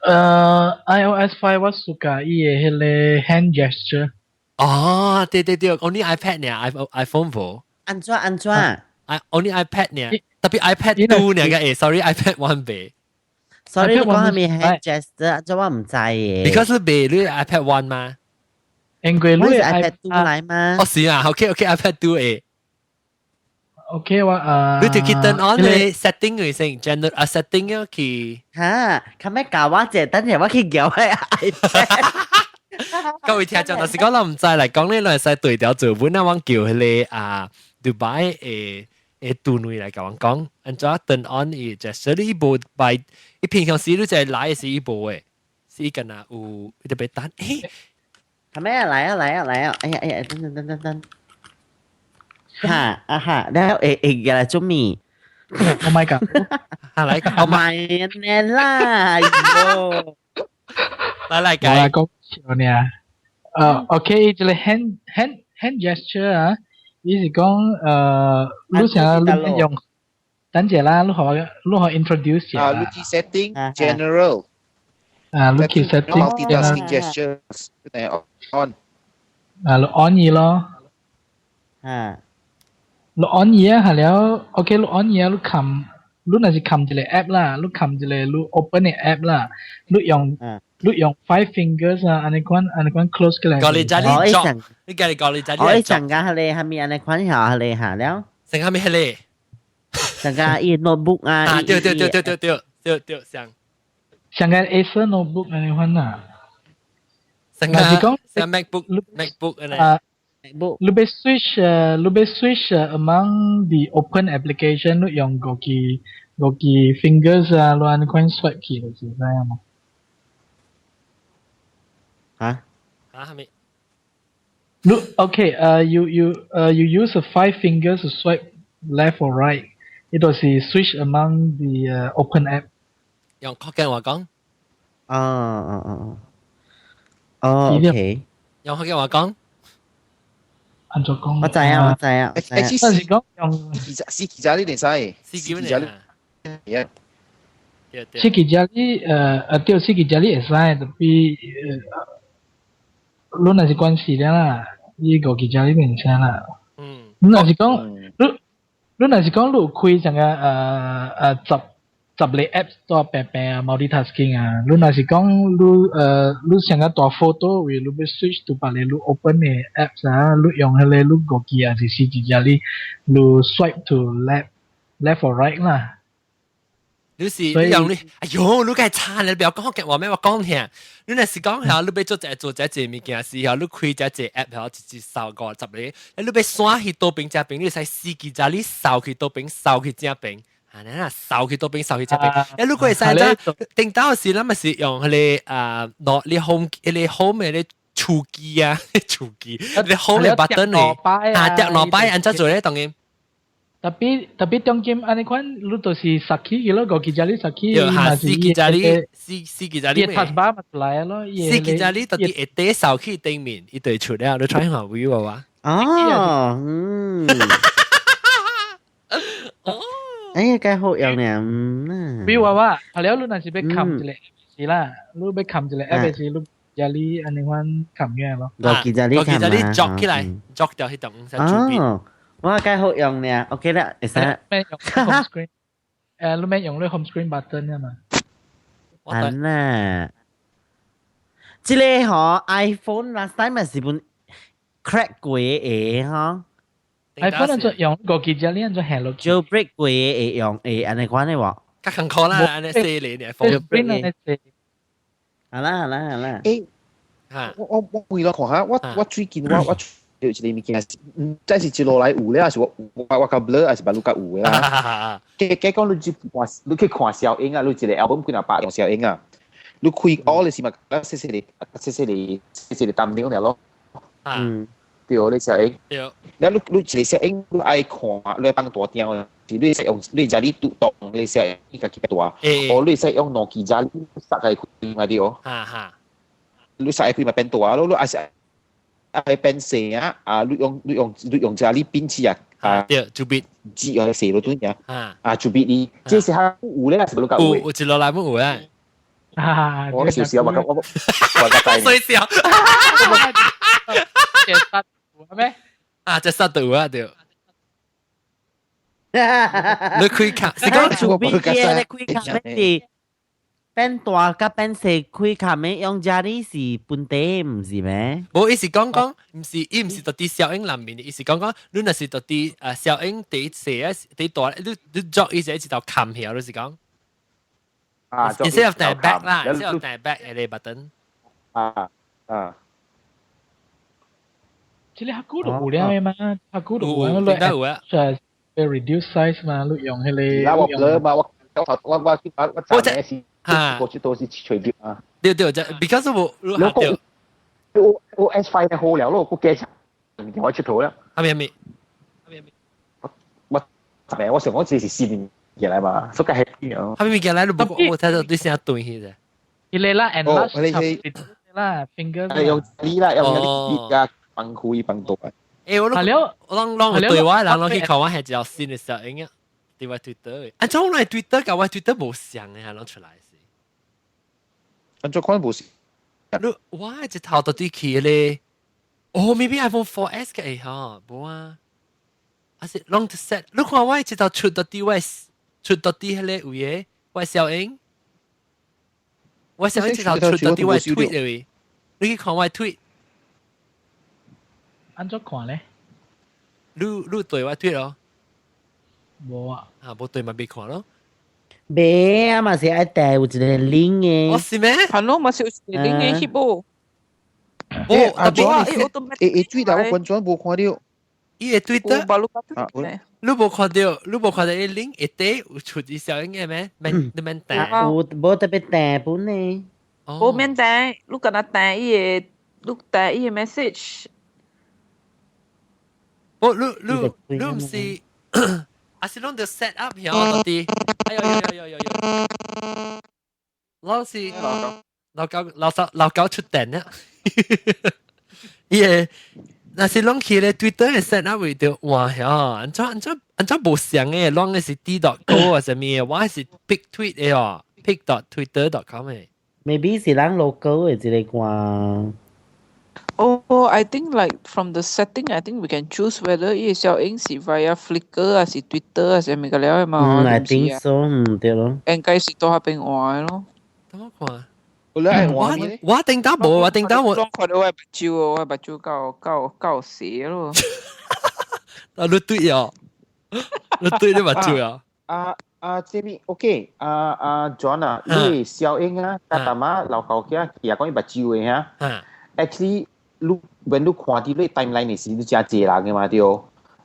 ？iOS 5 我 suka 伊的彼個 hand gesture。哦，對對對，only iPad 呢，iPhone 無。按怎按怎？I only iPad 呢，特別 iPad 2 呢個，誒，sorry iPad 1 未。 Sorry，你講係咪 hand gesture？按怎我毋知嘅。 Because 你未你 iPad 1 嘛？因為你我是 iPad 2 來嘛？哦是啊，OK OK iPad 2 誒。 OK 我啊，你就去 turn on 你 setting 嘅先，general 啊 setting 啊去。嚇，後尾教我者，等陣我去撬個 iPad。各位聽眾，若是講咱毋知來講，你會使對調做本啊，阮叫彼个啊，杜拜的杜女來共阮講，按怎 turn on 伊就所以伊無擺，伊平常時你就來的時伊無的，是伊敢若有伊特別等，欸，係咩啊？來啊來啊來啊！哎呀哎呀，等等等等等，哈啊哈，然後會會來做咩？ Oh my god！哈來，哦my 啦，哎喲，來來我來講笑呢。OK，這個 hand gesture 啊，伊是講你想你用，等陣啦，你可 introduce 啊，你去 setting general。啊，你去 setting multitasking gestures on。啊，你 on 伊咯。啊。你 on 伊啊，係了，OK，你 on 伊啊，你撳，你若是撳一個 app 啦，你撳一個你 open 嘅 app 啦，你用 five fingers 啊，按呢款按呢款 close 起來。五隻指作，你叫你五隻指。我一陣間係你係咪按呢款下係你下了？成係咪係你？成個伊 notebook 啊，啊對對對對對對對對，像像個 Acer notebook 按呢款啊。成個像 MacBook MacBook 按呢。啊 MacBook。你欲 switch among the open application，你用五支 fingers 啊，你按呢款 swipe 起就是知嘛？嚇？嚇係咪？你 okay，you use the five fingers to swipe left or right，呢度是 switch among the open app。用福建話講。哦哦哦哦。哦，OK。用福建話講。按怎講？我知啊，我知啊。誒，但是講用四支隻你會使，四支隻你。四支隻你對，四支隻你會使，特別你若是關係了啦，你五支隻你袂使啦。你若是講，你若是講你有開成個十個 app 都平平啊，multitasking 啊。你若是講你想個大 photo 位，你欲 switch to 別個你 open 嘅 apps 啊，你用彼個你五支還是四支隻你，你 swipe to left or right 啦。你是你用你，哎喲，你梗係差，你不要講福建話咩？我講聽，你若是講嚇，你欲做一做這個物件時候，你開這個 app 嚇，一直掃50個，你欲刷去倒邊正邊，你使四支隻你掃去倒邊，掃去正邊。啊，你啊掃去倒邊，掃去正邊。誒，如果會使只頂到時，咱咪是用彼個啊，攞你 home 彼個 home 嘅手機啊，手機，你 home 嘅 button 呢？啊，疊兩擺按怎做咧？當然。特別當今按呢款，你就是殺起去咯，五支隻你殺起，嚇，四支隻你四支隻你。伊 taskbar 嘛出來咯，四支隻你到底會底掃去頂面，伊就會出了，你睇下會有啊？哦，嗯。哎呀，幾好用呢，嗯。比如話話，後來你若是欲撳一個 app 是啦，你欲撳一個 app 是你隻你按呢款撳起來咯。五支隻你五支隻你作起來，作掉彼種使主筆。哇，幾好用呢，OK 啦，會使。免用 home screen，你免用你 home screen button 啊嘛。安啦，這個嗬 iPhone last time 咪是本 crack 過的嗬。 iPhone 就用五支隻你按怎下落。 jailbreak 過的會用會按呢款的無？較艱苦啦，按呢細個呢 iPhone。好啦好啦好啦。誒，我為了看下，我最近我有一個物件，毋知是一路來有咧，還是我較 blur，還是別路較有的啦。計計講你去看，你去看小影啊，你一個 album 幾若百張小影啊，你開 all 的時嘛，細細個細細個細細個淡點了咯。對，你小影。對。了你一個小影，你愛看，你愛放大張，是你會使用，你遮你獨動，你小影家己大，哦，你會使用兩支遮你塞開開嘛對。哈哈。你塞開嘛變大咯，你還是愛變細啊？啊，你用遮你變起啊？啊，對，主筆，字啊細落對啊，啊，主筆你，這是較有咧，還是無較有？有一落來冇有啊？啊，我笑笑，我較知。衰笑。隻殺咩？啊，隻殺到啊對。你開卡，是講主筆嘅，你開卡咩？變大佮變細開卡咩？用遮你是本地毋是咩？無，伊是講講，毋是，伊毋是到底小影內面的，伊是講講，你若是到底小影第細啊，第大，你作伊是一道冚起，你是講？啊，instead of 彈 back 啦，instead of 彈 back 嘅 button。啊啊。這個較久就有了嘛，較久就有了，有啊。就 reduce size 嘛，你用彼個。啦，我 blur 嘛，我我昨暝是。啊，過去都是隨便啊。對對，就 because 我對。我 S5 好了咯，我加我出圖了。係咪係咪？我我我想講這是新物來嘛，所以係啊。係咪物件來？你不我睇到對聲對起啫。伊個啦，enlarge 啦，finger。係用呢啦，用呢啊，放開放大。誒，我攏我攏攏對我人攏去看我係一條新的攝影啊，對我 Twitter。啊，怎來 Twitter 佮我 Twitter 無相的，攏出來是。按怎款無是？你我一頭到底去咧，哦，maybe iPhone 4S 嘅吼，無啊，還是攏 set。你看我一頭出到底我出到啲彼個位嘅，我小英，我小英直頭出到啲我 tweet 嘅位，你去看我 tweet。按怎看咧？你對我 tweet 咯？無啊。啊，無對咪別看咯。袂啊，嘛是愛帶有一個 link 嘅。哦，是咩？係咯，嘛是有一個 link 嘅翕無。哦，阿莊，會tweet 啊，我關轉無看到。伊會 tweet 得？你無看到，你無看到伊 link 一底有出伊小英嘅咩？免你免訂。有無特別訂本呢？無免訂，你敢若訂伊個，你訂伊個 message。哦，你你毋是，啊是攏著 set up 遐到底？哎呦呦呦呦呦！老是老狗老實老狗出電啦！伊個若是攏去咧 Twitter 嘅 set up 為著換遐，按怎按怎按怎無相嘅，攏嘅是 D.go 啊啥物嘅，我是 pic tweet 嘅哦，pic.twitter.com 嘅。 Maybe 是咱 local 嘅一個啩。 Oh, I think like from the setting, I think we can choose whether 伊個小影是 via Flickr 還是 Twitter 還是啥物個了的嘛。嗯，I think so，嗯，對咯。應該是到那邊換的咯。等我看。我我頂到無，我頂到我。攏看到我目睭哦，我目睭夠夠夠斜咯。啊，你對哦，你對你目睭啊。啊啊，這邊 OK，啊啊 John 啊，你小英啊，甲大媽老狗仔，也講伊目睭的哈。Actually，你 when 你看佇你 timeline 的時，你誠濟人的嘛對。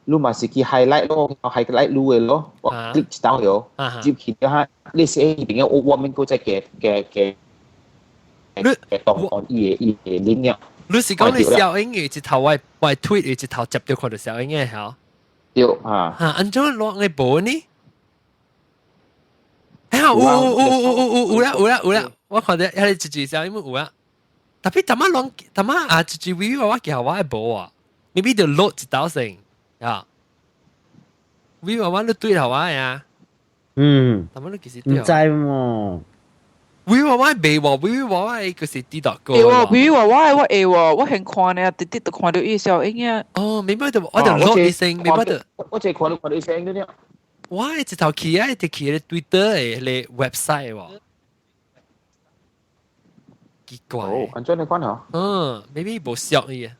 你嘛是去 highlight 咯，highlight 你的咯，我 click 一道喲，入去了哈，你寫伊邊個我面閣再加加加。你當當伊個伊個 link 了。你是講你小英嘅一頭我我 tweet 一頭接到看到小英嘅嚇？對啊。嚇，按怎落嘅無呢？哎呀，有有有有有有啦有啦有啦，我看到遐個一隻小英有啊。特別淡仔攏淡仔啊，一隻微微我叫我會無啊，maybe 就 load 一道先啊。微微我你對頭我呀？嗯。淡仔你其實毋知喎。微微我未喎，微微我就是 D 大哥。會喎，微微我我會喎，我先看呢，直直就看到伊小影啊。哦，明白就我就 load 一聲，明白就。我只看到看到一聲嗰啲。我一頭去啊，就去咧 Twitter 的咧 website 喎。奇怪。哦，按怎你看嗬？嗯，maybe 無熟伊啊。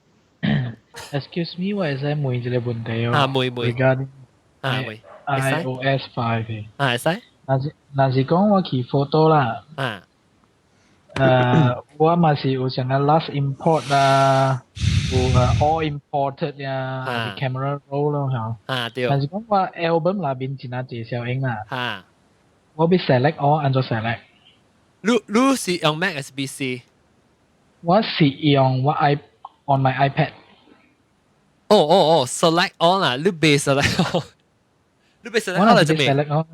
Excuse me，我會使問一個問題哦。啊，問問。 Regarding 啊，問。 iOS 5 嘅。啊，會使。若是講我去 photo 啦，我嘛是有啥個 last import 啊，有 all imported 呀，camera roll 咯嚇。啊對。但是講我 album 內面真係濟小影啦。我欲 select all 按怎 select？你是用 Mac 還是 PC？我是用我 i on my iPad。哦哦哦，select all 啦，你別 select all，你別 select all 就咩？ select all。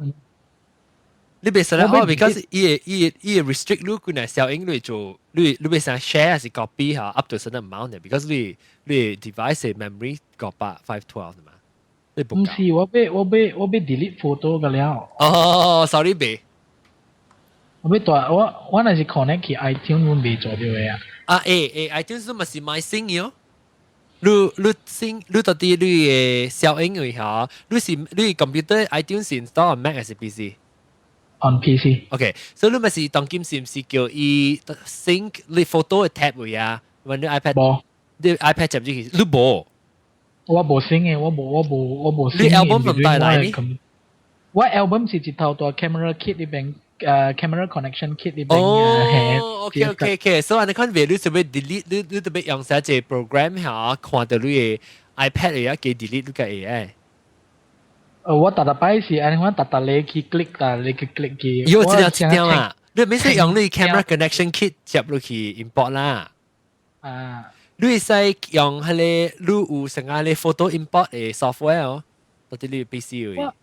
你別 select all because 伊會伊會伊會 restrict 你幾若小影你做，你你欲想 share 還是 copy 嚇 up to certain amount 嘅，because 你你 device memory 512嘛。唔是，我欲 delete photo 個了。哦，sorry 別。我欲大我我若是 connect 去 iTunes 阮未做到嘅啊。啊欸欸，iTunes 嘛是買新嘅哦。你你新你到底你嘅小影位嚇？你是你 computer iTunes install on Mac 還是 PC？ On PC。 OK，所以你咪是當今是毋是叫伊 sync 你 photo 嘅 tab 位啊？揾你 iPad，無，你 iPad 接入去，你無？我無 sync 嘅，我無你 album 唔帶來呢？我 album 是一頭大 camera kit 裏邊，camera connection kit 裏邊。哦，OK OK OK，所以你看，你準備 delete，你你特別用啥隻 program 嚇，看到你嘅 iPad 嚟啊，給 delete 你個會。我逐逐擺是按呢款，逐逐你去 click 啦，你去 click 去。有這樣這樣啊？你免使用你 camera connection kit 接落去 import 啦。啊。你會使用彼個你有成個你 photo import 的 software 哦，到底你 PC 有。我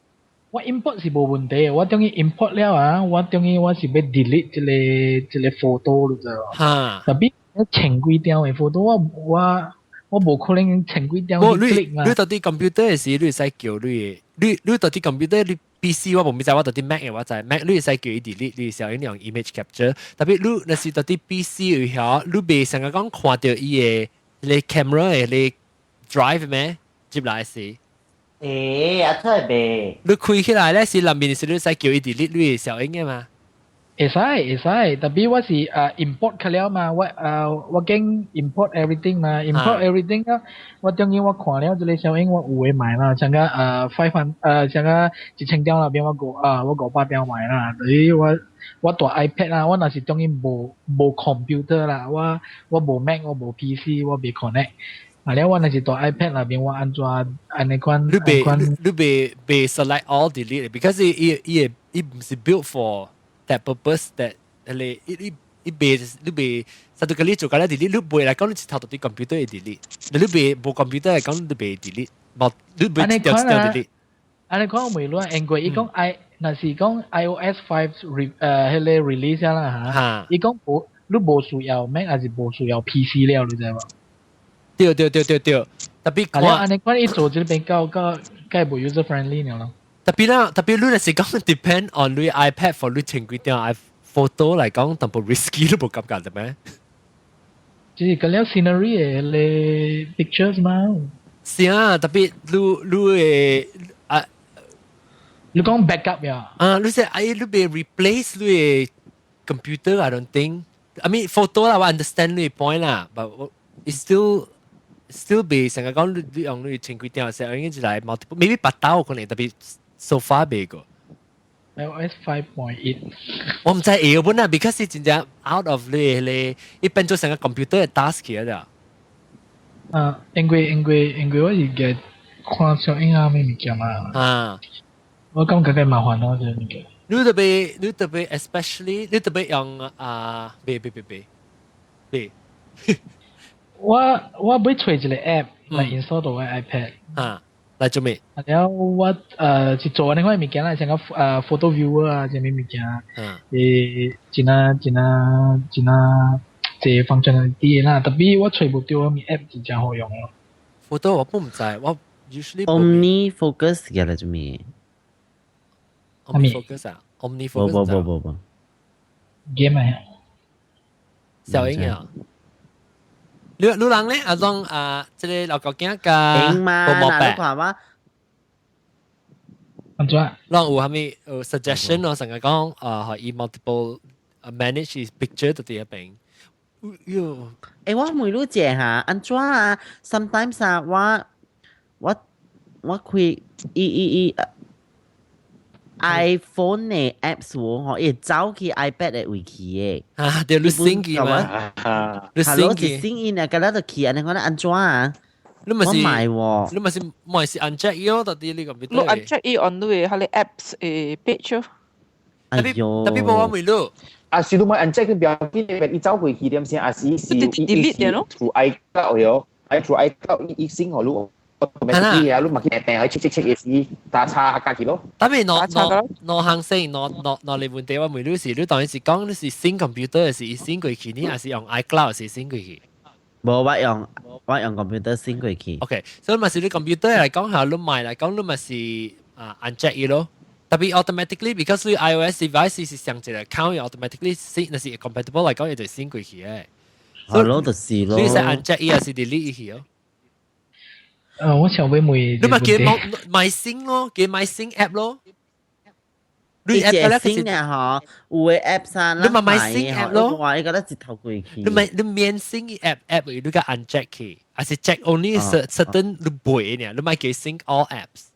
我 import 是無問題，我等於 import 了啊，我等於我是欲 delete 這個 photo 你知無？哈。 Tapi 千幾張的 photo 我我我無可能千幾張去 click 嘛。你到底 computer 的時，你會使叫你你你到底 computer 你 PC 我無知我到底 Mac 的我知 Mac 你會使叫伊 delete，你會使用 image capture。Tapi 你若是到底 PC 有遐，你袂成日講看到伊的你 camera 的你 drive 咩？接來時。欸，啊出來未？你開起來咧是內面是你使叫伊 delete 你小英嘅嘛？會使會使，特別我是import 去了嘛，我經 import everything 嘛，import everything 啊，我當然我看了這個小英我有會買啦，像個500像個1000點那邊我500點買啦，所以我帶 iPad 啦，我若是當然無 computer 啦，我無 Mac 我無 PC 我未 connect。啊了我若是帶 iPad 那邊我按怎按呢款你袂你袂 select all delete，because 伊伊伊毋是 built for that purpose that 你伊伊袂你袂實在個你做緊咧 delete，你袂來講你一頭到啲 computer 會 delete，你袂無 computer 來講你袂 delete，無你袂掉掉 delete。按呢款我問你，因為伊講 i 若是講 iOS 5 re 彼個 release 啦嚇，伊講無你無需要 Mac 還是無需要 PC 了，你知無？對對對對對，特別看。按呢款伊做這個比較較較無 user friendly 了咯。特別啦，特別你若是講 depend on 你 iPad for 你前幾張 i photo 來講，淡薄 risky 都無感覺的咩？就是個了 scenery 的咧 pictures 嘛。是啊，特別你你會啊，你講 backup 呀？啊，你說哎，你袂 replace 你的 computer？I don't think。I mean photo 啦，我 understand 你 point 啦，but it's still 袂成日講你你用你前幾張時候應該就來 multiple maybe 八刀可能特別 so far 袂過。 iOS 5.8，我毋知會本啊，because 是真正 out of 你你一變做成個 computer 的 task 去了。啊，因為我是嘅看小影啊，咩物件嘛。啊，我感覺較麻煩咯，這個物件。你特別 especially 你特別用啊，別別別別別。我欲揣一個 app 來 install 到我 iPad。啊，來做咩？然後我是做另外物件啦，像個photo viewer 啊，啥物物件。嗯。真啊真啊真啊，這 functionality 啦，特別我揣無著我物 app 真正好用咯。 photo 我不毋知，我 usually Omni Focus 嘅啦做咩？Omni Focus 啊，Omni Focus。無無無無無。 game 啊。小英啊。你你人咧？阿莊啊，這個老狗囝佮英嘛，嗱你看我。按怎？攏有啥物有 suggestion 咯？成日講啊，可以 multiple manage his picture 到佇彼邊。喲，欸，我問你者哈，按怎啊？Sometimes 啊，我開伊伊伊 iPhone 的 apps 喎，吼，伊會走去 iPad 的位去的。啊，對，你 sync 去嘛？你 sync 去。sync in 啊，佮咱就去，按呢款按怎啊？你咪是，我買喎。你咪是，咪是 uncheck 伊咯，到底你個你 uncheck 伊 on 你的彼个 apps 的 page 咯。哎喲，特別無我問你。啊，是你咪 uncheck 佢表見，伊走過去點先，啊是是 delete 掉咯。 through iCloud 喲，愛 through iCloud 伊 sync 予你。automatically 啊，你嘛去訂訂去 check check check 時打叉加去咯。特別攞攞攞行先，攞攞攞嚟問題我問你是，你當然是講你是 sync computer 是 sync 過去，你還是用 iCloud 是 sync 過去？無，我用 computer sync 過去。 OK，所以嘛是你 computer 來講下，你買來講你嘛是啊 uncheck 伊咯。特別 automatically because 你 iOS device 是上一個 account automatically sync，若是 compatible 來講，伊就 sync 過去嘅。係咯，就是咯。你使 uncheck 伊還是 delete 伊去哦？我想欲問。你咪叫買 sync 咯，叫買 sync app 咯。你隻 sync 啊，嗬，有的 app 啊，你咪買 sync app 咯。我伊覺得一頭過去。你咪你免 sync app app，你個 uncheck 去，還是 check only certain 你背呢？你咪叫 sync all apps。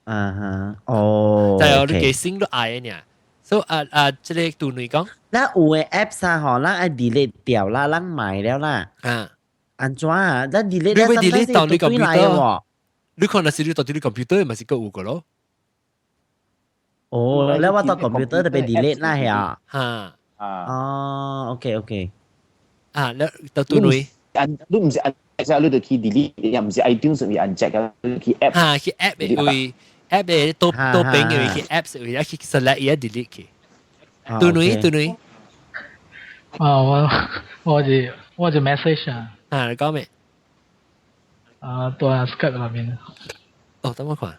啊哈，哦。就係你叫 sync 都愛呢。所以啊啊，這個對你講。那有的 apps 啊，嗬，咱愛 delete 掉啦，咱買了啦。啊。按怎啊？咱 delete 你會 delete 到你 computer？你可能是你到底你 computer 咪是閣有個咯？哦，你我到 computer 就被 delete 啦，係啊。嚇。啊。哦，OK OK。啊，你到對你。按你毋是按，你就去 delete，也毋是 iTunes 是 uncheck 啊，你去 app。嚇，去 app 的位，app 的都都邊嘅位去 apps 位，去 select 伊 delete 去。對你對你。啊，我就 message 啊。啊，你講咩？啊，對啊，Skype 那邊。哦，等我看。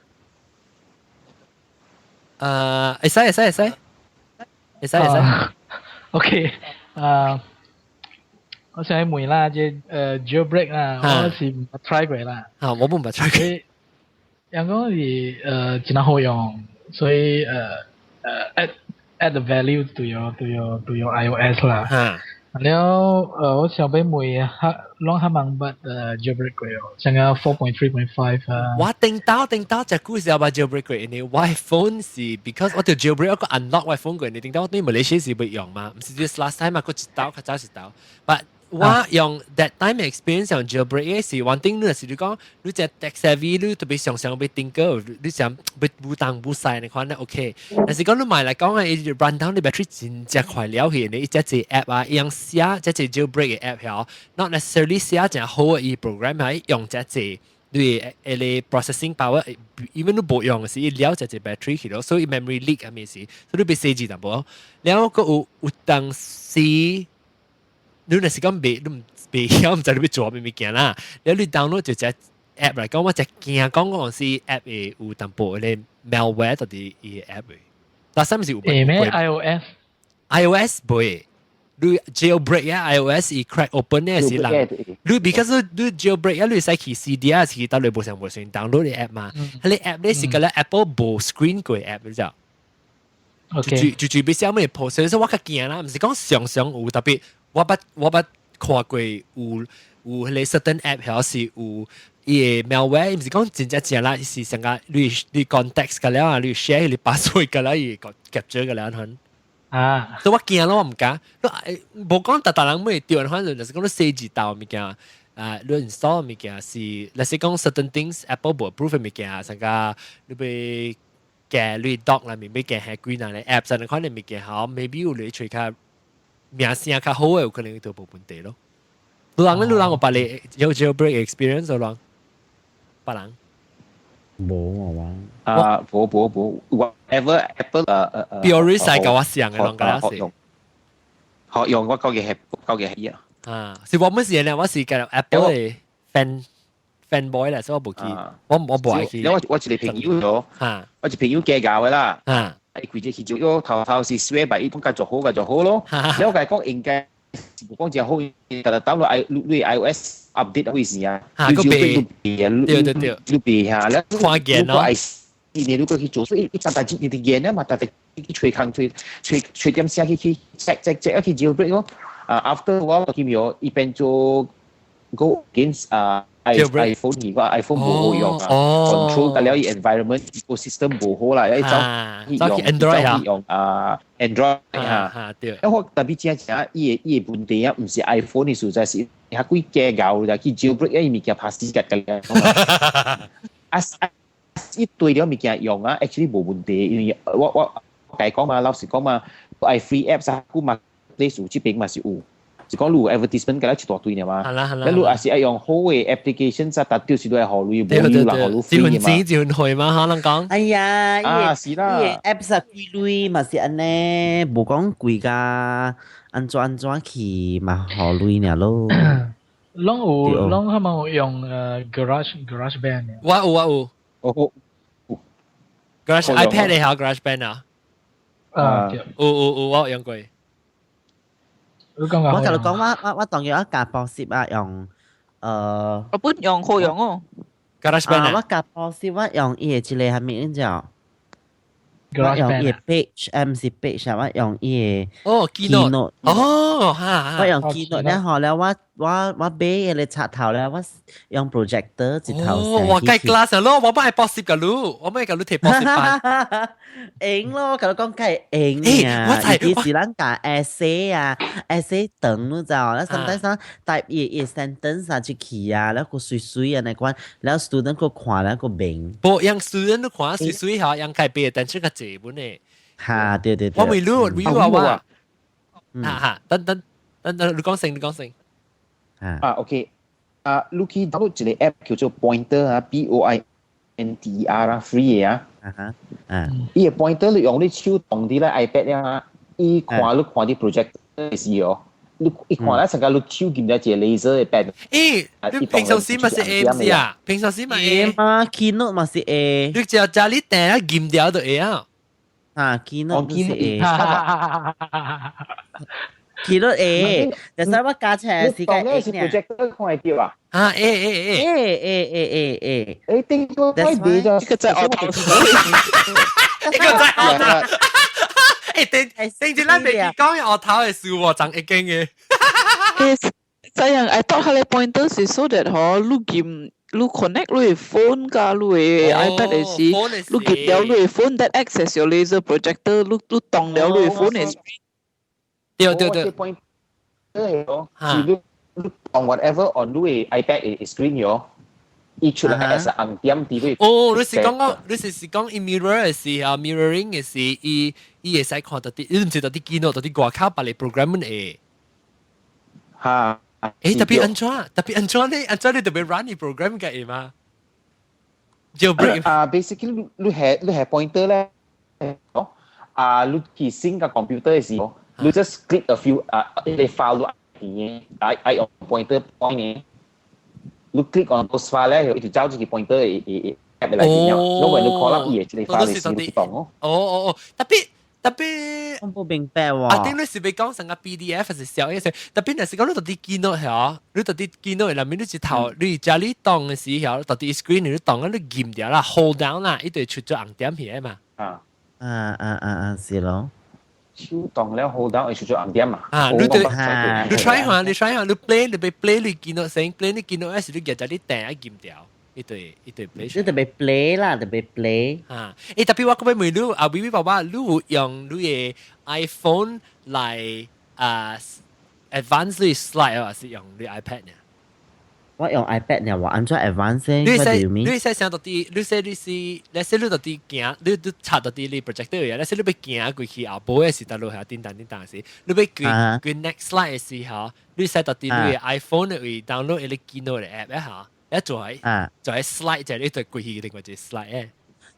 啊，會使會使會使，會使會使。 OK，啊，我想問啦，這jailbreak 啦，我是毋捌 try 過啦。啊，我毋捌 try 過。人講是真好用，所以add the value to your iOS 啦。了我想欲問哈，攏較茫捌jailbreak 過哦，像個 4.3.5啊。我頂到頂到隻故事有捌 jailbreak 過，因為我 phone 是 because 我條 jailbreak 我個 unlock 我 phone 過，你頂到我對馬來西亞是袂用嘛，毋是 just last time 啊，個一刀較早一刀，but 我用 that time experience 用 jailbreak 是 one thing，你是你講你隻 tech savvy，你特別常常欲訂歌，你想欲無東無西你看咧 OK，但是講你買來講啊，伊 run down 你 battery 真正快了去，你一隻隻 app 啊，用寫這隻 jailbreak 嘅 app 曉，not necessarily 寫真好嘅伊 program 係用這隻。你誒 processing power，even 你無用時，伊了這隻 battery 去咯，所以 memory leak 啊咩事，所以你欲細緻淡薄。了個有當時，你若是講袂，你毋袂曉，毋知你欲做啥物件啦。了你 download 就隻 app 來講，我就驚講嗰陣時 app 會有淡薄咧 malware 到佇伊個 app 嘅。但係是有會咩 iOS？ iOS 袂。你 jailbreak 啊，iOS 伊 crack open 咧是人，你 because 你 jailbreak 啊，你使去 CD 啊，是到你無上無上 download 啲 app 嘛，佢啲 app 咧是個咧 Apple 無 screen 過 app 你知道？就就欲寫咩 post，所以我較驚啦，毋是講常常有，特別我捌看過有彼個 certain app 表示有伊個 malware，毋是講真正正啦，是成個你 context 個了啊，你 share 你 password 個了，伊個 capture 個了款。所以我驚咯，我毋敢。你無講逐逐人會對，反正就是講你設置到物件，啊，你 install 物件是，若是講 certain things Apple 無 approve 物件，成個你欲加你 dock 內面欲加下幾若個 app，啥款的物件吼，maybe 有你揣較名聲較好的，有可能就無問題咯。你人咧，你人有別個有 jailbreak experience 有人？別人？無啊。啊，無無無，whatever Apple ，Purist 係甲我上嘅，攏甲我學用，學用我夠嘅係啊。啊，是我乜事咧？我是個 Apple 嘅 fanboy 啦，所以我無去，我無愛去。因為我一個朋友咗，我一個朋友計較嘅啦，伊規隻去做，我頭頭是 swear by 伊講較做好，較做好咯。你我共伊講應該是無講真好，但係 download i 你 iOS update 幾時啊？嚇，個別，對對對，你別嚇，你看見咯。你如果去做，所以一陣大節你哋見咧嘛，但係去吹空吹吹吹點聲去去 check check check 去 jailbreak 咯。啊，after 我見咗一邊做 go against 啊 iPhone 而個 iPhone 無好用啊，control 得了 environment ecosystem 無好啦，一走去用 Android 啊，用啊 Android 嚇，對。因為特別正正伊個伊個問題啊，毋是 iPhone 的實在是較幾假搞就去 jailbreak 伊物件拍死格嘅。啊啊！一堆了物件用啊，actually 無問題，因為我共伊講嘛，老實講嘛，愛 free apps 啊，古嘛 Play 這邊嘛是有。是講你有 advertisement 嘅一大堆呢嘛，你你也是愛用好嘅 application 啊，但就是都係予鐳，無有人予你 free 嘅嘛。錢錢去嘛，可能講。哎呀，啊是啦，伊個 apps 啊幾鐳嘛是按呢，無講貴㗎，按怎按怎去嘛予鐳爾咯。攏有攏他們有用Garage Band。我有我有。哦。 Garage iPad 你下 Garage Band 啊？啊，有有有，我有用過。我共你講，我當然我教補習啊，用我本用好用哦。 Garage Band 我教補習我用伊個一個係咪叫？我用伊個 page，毋是 page 啊，我用伊個哦 Keynote 哦哈，我用 Keynote 咧，後咧我買伊個插頭咧，我用 projector 一頭。哦，我計 class 咯，我幫你補習個嚕，我幫你個嚕提補習班。用咯，共你講梗係用啊！我尤其是咱教 essay 啊，essay 長你知道？咱 sometimes 咱 type 伊伊 sentence 啊出去啊，了個媠媠啊那款，了 student 個看了個明。無讓 student 都看媠媠嚇，讓開背但這個濟本的。哈，對對對。我未錄，未話我。哈哈，等等等等，你講先，你講先。啊，OK，啊，你去 download 一個 app 叫做 Pointer 啊，Pointer 啊，free 嘅啊。啊哈，啊，伊個 pointer 你用你手動啲咧 iPad 啊，伊看你看啲 projector 時哦，你伊看咧成個你手撳咗一個 laser 嘅 pen。咦，你平常時嘛是 A 唔是啊？平常時嘛 A 嘛，Keynote 嘛是 A。你只家裡訂啊，撳掉就會啊。啊，Keynote 是 A。Keynote 會，但是我加冊時間當咧是 projector 看會到啊？啊，會會會。會會會會會。頂個我買咗。這個在學堂。呢個在學堂。頂頂住咱袂記講學頭的事喎，長一間嘅。這樣，I thought 佢個 pointer 是 so that 嗬，你撳你 connect 你的 phone 加你的 iPad 的時，你撳了你的 phone that acts as your laser projector，你動了你的 phone 的 screen。對對對。 pointer 係咯，是你動 whatever on 你的 iPad 的 screen 喲，伊出來 as 紅點佇你。哦，你是講伊 mirror 的時候，mirroring 的時，伊會使看到啲，你毋是到啲電腦，到啲外口別个 program 會。哈。特別按怎？特別按怎呢？按怎你特別 run 你 program 嘅嘛？jailbreak 啊，basically 你係 pointer 咧，啊，你去 sync 個 computer 嘅時候，你 just click a few 啊，你 file 你愛用 pointer point 嘅，你 click on those file 咧，伊就走這個 pointer 嘅 app 內邊了。你when 你 call up 伊嘅這個 file 時，你動哦。哦哦哦，特別。特別我不明白喎。啊，頂你是欲講成個 PDF 還是小意思？特別若是講你到底 Keynote 係你到底 Keynote 內面你一頭，你遮你動的時候，到底 screen 你動啊，你撳掉啦，hold down 啦，伊就會出咗紅點起來嘛。啊啊啊啊啊，是咯。手動了 hold down 會出咗紅點嘛？啊，你對，你 try 下，你 try 下，你 play 你欲 play 你 Keynote 先 play 你 Keynote 時你夾只你掟一撳掉。一對一對 play，你特別 play 啦，特別 play。啊！特別我閣欲問你啊，微微爸爸，你有用你的 iPhone 來啊 advance 你 slide 還是用你 iPad 呢？我用 iPad 呢，我按怎 advance 你使你使想到啲，你使你是，你使你到底行，你你插到啲你 projector 嘅，你使你欲行過去後晡的時，到落下叮當叮當時，你欲過過 next slide 的時候，你使到啲你的 iPhone 會 download 一個 Keynote 的 app 嚇。一做喺做喺 slide 就係呢對過去另外一個 slide 誒。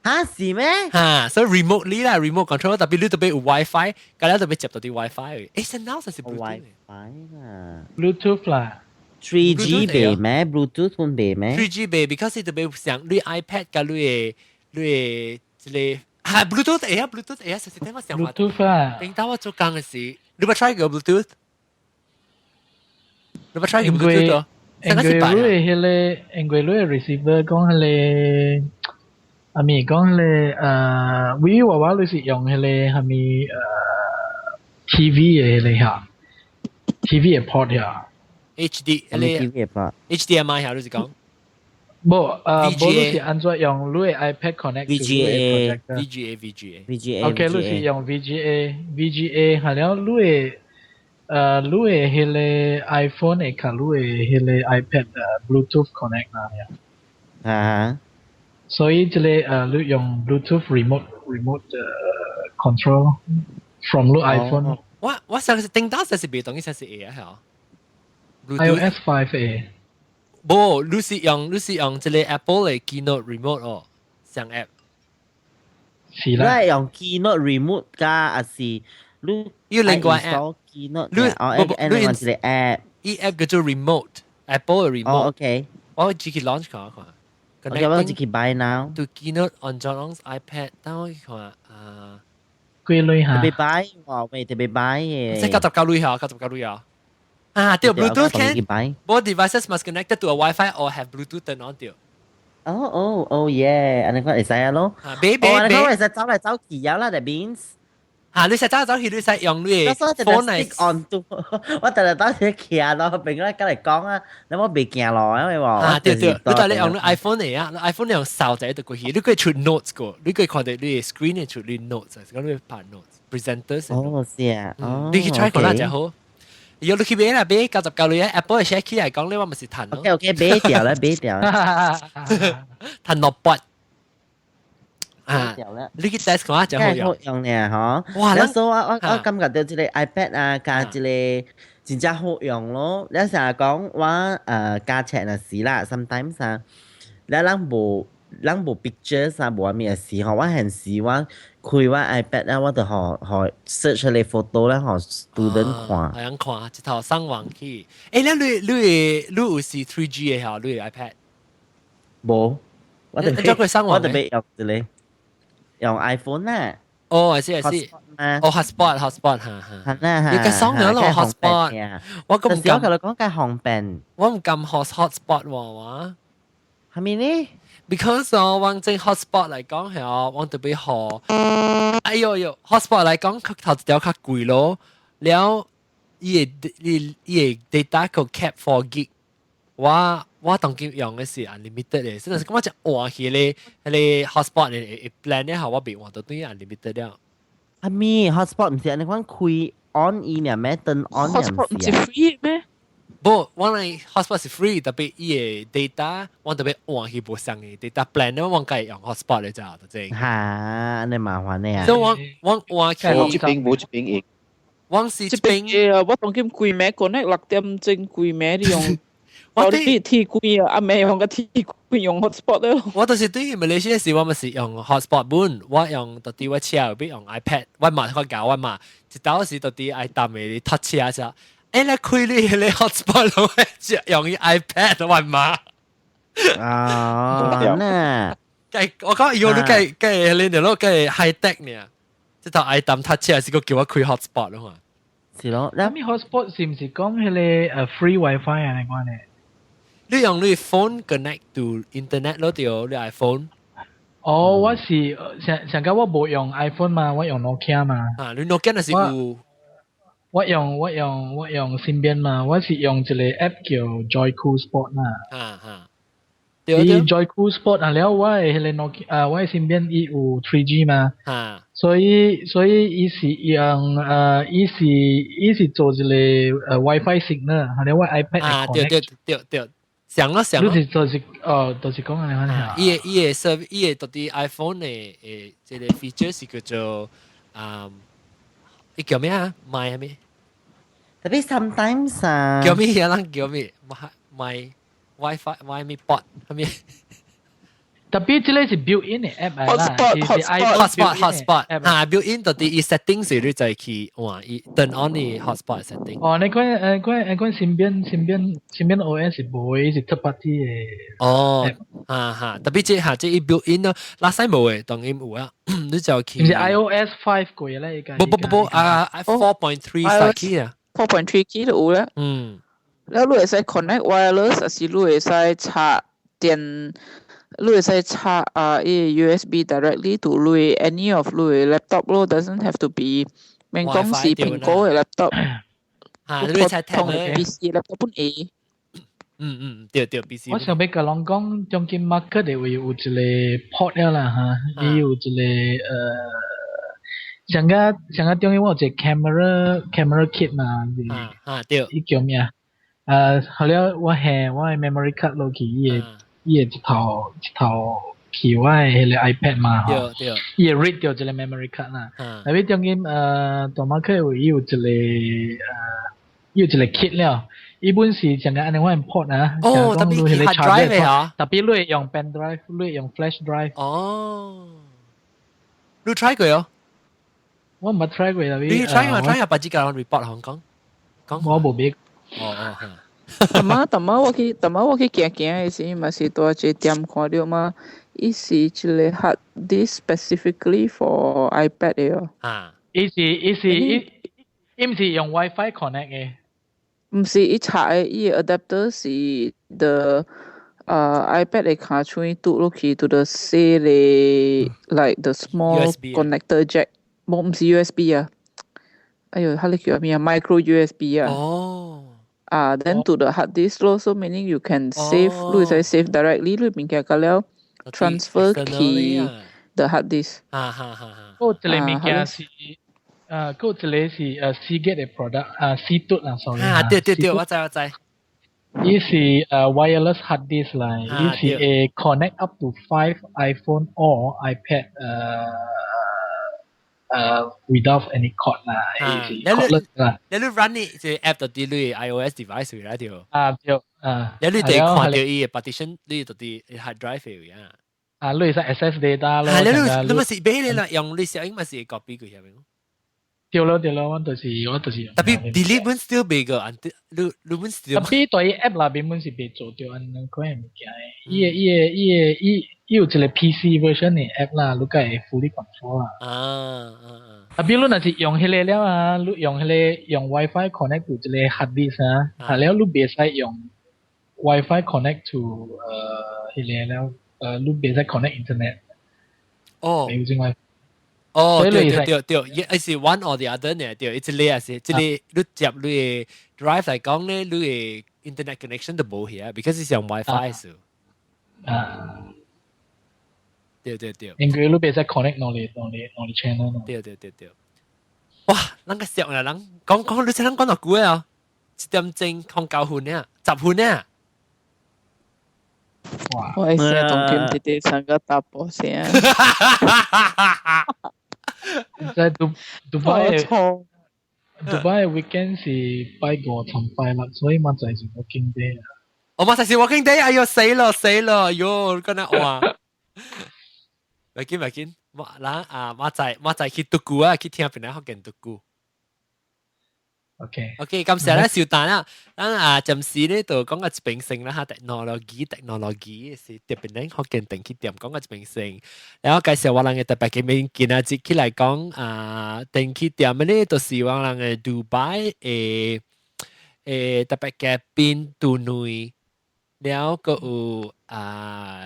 嚇是咩？嚇，所以 remotely 啦，remote control 特別你特別有 WiFi，咁樣特別接到啲 WiFi。先 now 就是 Bluetooth 啦。 Bluetooth 啦。 3G 袂咩？Bluetooth 本袂咩？3G 袂，because 你特別像你 iPad 佮你的這個嚇 Bluetooth 會啊，Bluetooth 會啊，實時聽我想話。 Bluetooth 啊。頂到我做工的時，你捌 try 過 Bluetooth？你捌 try 過 Bluetooth 哦？因為你的彼個，因為你的 receiver 講彼個，啊咪講彼個，微娃娃你是用彼個蝦米TV 的彼個嚇，TV 的 port 嚇。 HD， TV 的 port。 HDMI 嚇，你是講？無，無你是按怎用你的 iPad connect VGA VGA VGA VGA。 OK，你是用 VGA VGA，係了你的。你的彼個 iPhone 會佮你的彼個 iPad Bluetooth connect 啦，啊，所以這個你用 Bluetooth remote control from 你 iPhone。我上次頂到時是袂當，伊才是會啊，係。 iOS 5 會。無，你是用這個 Apple 的 Keynote remote 哦，上 app。是啦。你係用 Keynote remote 㗎，還是你？要另外 app。 Keynote 你哦，另外一個 app。伊 app 叫做 remote，Apple 的 remote。哦，OK。我自己 launch 看看。我自己 buy now。 To Keynote on John's iPad，等我去看啊。幾鐳嚇？特別 buy 喎，未特別 buy 嘅。即99鐳嚇，99鐳啊！啊，對，Bluetooth can both devices must connected to a Wi-Fi or have Bluetooth turn on 對。哦哦哦耶！按呢款會使啊咯。買買按呢款會使走來走去有啦，that means。嚇！你使走來走去，你使用你的 phone 來 on 到，我特特當時徛咯，朋友跟嚟講啊，你我袂行路，因為話啊對對，你但你用你 iPhone 嚟啊，你 iPhone 用掃一就過去，你可以出 notes 個，你可以看到你的 screen 會出你 notes，是講你拍 notes，presenters。哦，是啊，哦，你去 try 看啦，就好。如果你去買啦，買99鐳啊，Apple 嘅 share 起來講，你話咪是趁咯。 OK OK，買掉啦，買掉啦，趁六筆。啊！你去 test 看就好用。好用呢，嗬。哇！所以我感覺到這個 iPad 啊，加這個真正好用咯。你成日講我加冊若時啦，sometimes 啊，你人無 pictures 啊，無啥物時吼，我現時我開我 iPad 啊，我就予 search 個 photo 咧，予 student 看。係樣看，一頭上網去。你有是 3G 的嚇？你 iPad？無，我特別我特別用一個用 iPhone 啦。哦，係是係是。哦，hotspot hotspot 嚇嚇。係啦，要計爽咗咯 hotspot。我咁唔敢。我同你講計方便。我唔敢 hotspot 喎，我。係咪呢？ Because 我往正 hotspot 嚟講係我往特別好。哎呦呦，hotspot 嚟講，佢頭一條較貴咯。了，伊個伊伊個 data 個 cap 4 gig，我當今用嘅是 unlimited 嘅，真係講我就換去咧，彼個 hotspot 嘅 plan 咧，我別換到等於 unlimited 了。係咪 hotspot 唔是你講開 on 伊呢咩？turn on hotspot 唔是 free 咩？無，我嚟 hotspot 是 free，特別伊個 data，我特別換去無相嘅 data plan 咧，我計用 hotspot 咧就就正。嚇，你麻煩你啊！所以我我換去。我這邊冇這邊用。我是這邊啊，我當今規暝 connect 6點鐘規暝你用。我啲鐵櫃啊，阿妹用個鐵櫃用 hotspot 咯。我就是對馬來西亞時，我咪是用 hotspot 本，我用到底我車有邊用 iPad，我嘛我搞我嘛，一到時到底愛擔的讀車啫。欸，你開你迄個 hotspot 咯，用伊 iPad 我嘛。啊，那，計我講，喲，你計計你條咯，計 high tech 呢？這套愛擔讀車是個叫我開 hotspot 咯嘛。是咯，咁 hotspot 是唔是講彼個free WiFi 啊？你講呢？你用你 phone connect to internet 咯，對，你 iPhone。哦，我是上上個我無用 iPhone 嘛，我用 Nokia 嘛。啊，你 Nokia 那是有。我用身邊嘛，我是用一個 app 叫 JoikuSpot 啦。啊哈。伊 JoikuSpot 啊，了我的彼個 Nokia 啊，我的身邊伊有 3G 嘛。啊。所以伊是用伊是做一個WiFi signal，係了我 iPad 啊，對對對對。上咯上咯。你是就是哦，就是講按呢款啊。伊個 serve 伊個到底 iPhone 的這個 feature 是叫做啊，伊叫咩啊？My 咩？特別 sometimes 啊，叫咩啊？人叫咩？My WiFi My 咩 bot 係咩？特別這個是 built-in 的 app 來啦， hotspot hotspot 啊，built-in 到底伊 setting 是你就去換伊 turn on 你 hotspot setting。哦，你講講身邊 OS 是無的，是 third party 的。哦，哈哈，特別這下這伊 built in 咯，拉西無的，當然有啊，你就去。毋是 iOS 5過咧，依家。不不不不，啊，4.3 start 起啊。 4.3 起就有啦。了你會使 connect wireless，還是你會使插電？你會使插啊，伊 USB directly to 你 any of 你 laptop 咯，doesn't have to be 免講是蘋果的 laptop。啊，你會使同 PC laptop 本會。嗯嗯，對對，PC。我想欲共人講，中間 market 的位有一個 port 了啦哈，伊有一個上個中間我有一個 camera kit 嘛，啊啊對，伊叫咩啊？後了我下我的 memory card 落去，伊會一頭一頭去我的彼個 iPad 嘛，對對，伊會 read 著這個 memory card 啦。特別中間大馬克位伊有一個伊有一個 kit 了，伊本是像個按呢款 port 啊，哦，特別 hard drive 的啊，特別你會用 pen drive，你會用 flash drive。哦，你 try 過哦？我毋捌 try 過啦。你 try 嘛？try 下把這個 report 香港，講我無買。哦哦，逐擺我去行行的時，嘛是蹛一個店看著嘛，伊是一個 hard disk specifically for iPad 的哦。啊，伊毋是用 WiFi connect 的。毋是伊插的，伊的 adapter 是 the iPad 的尻川拄落去 to the 細个 like the small connector jack，無毋是 USB 啊。哎喲，彼个叫咩啊？Micro USB 啊。哦。啊，then to the hard disk 咯，so meaning you can save，你會使 save directly 你物件個了 transfer 去 the hard disk。啊哈哈哈。嗰一個物件是，嗰一個是Seagate 的 product，啊，Seatooth 啦，sorry。啊，對對對，我知我知。伊是wireless hard disk 來，伊是會 connect up to 5 iPhone or iPad without any cord 啦，伊是 cordless 啦。你 run 呢這 app 到底你 iOS device 來對。啊對，啊。你得看著伊的 partition，你到底 hard drive 的啊。啊，你會使 access data 咯。啊，你咪是買你啦，用你小英咪是 copy 佢係咪？對咯對咯，我就是用。特別 delete 本 still 袂個，你本 still。特別對 app 內面本是袂做著按呢款的物件的，伊的伊的伊的伊。伊有一個 PC version 的 app 啦，你個會 fully control 啦。啊啊啊！啊，比如若是用彼個了啊，你用彼個用 WiFi connect to 一個 hard disk 啊，啊了你袂使用 WiFi connect to 彼個了，你袂使 connect internet。有種 WiFi。哦，對對對對，伊是 one or the other 呢？對，一個也是，這個你接你的 drive 來講咧，你的 internet connection 都無去啊，because 是用 WiFi 數。啊。對對對。應該你袂使 connect 兩個 channel 咯。對對對對。哇，咱個熟啦，人講講你知人講到久啊？1點鐘09分呢，10分呢。哇！我會寫當今直直上個大波聲。在杜拜杜拜 weekend 是拜五同拜六，所以嘛就係 working day 啊。我嘛就是 working day，哎喲死咯死咯，哎喲，今日哇！袂緊袂緊，我咱啊，我再去讀古啊，去聽邊個福建讀古。 OK OK，感謝咧，小丹啊，咱啊暫時咧就講個一邊先啦嚇，technology technology 是特別咱福建電器店講個一邊先，然後介紹我人嘅特別嘅物件啊，接起來講啊，電器店咧就是我人嘅杜拜嘅特別嘅邊度內，然後閣有啊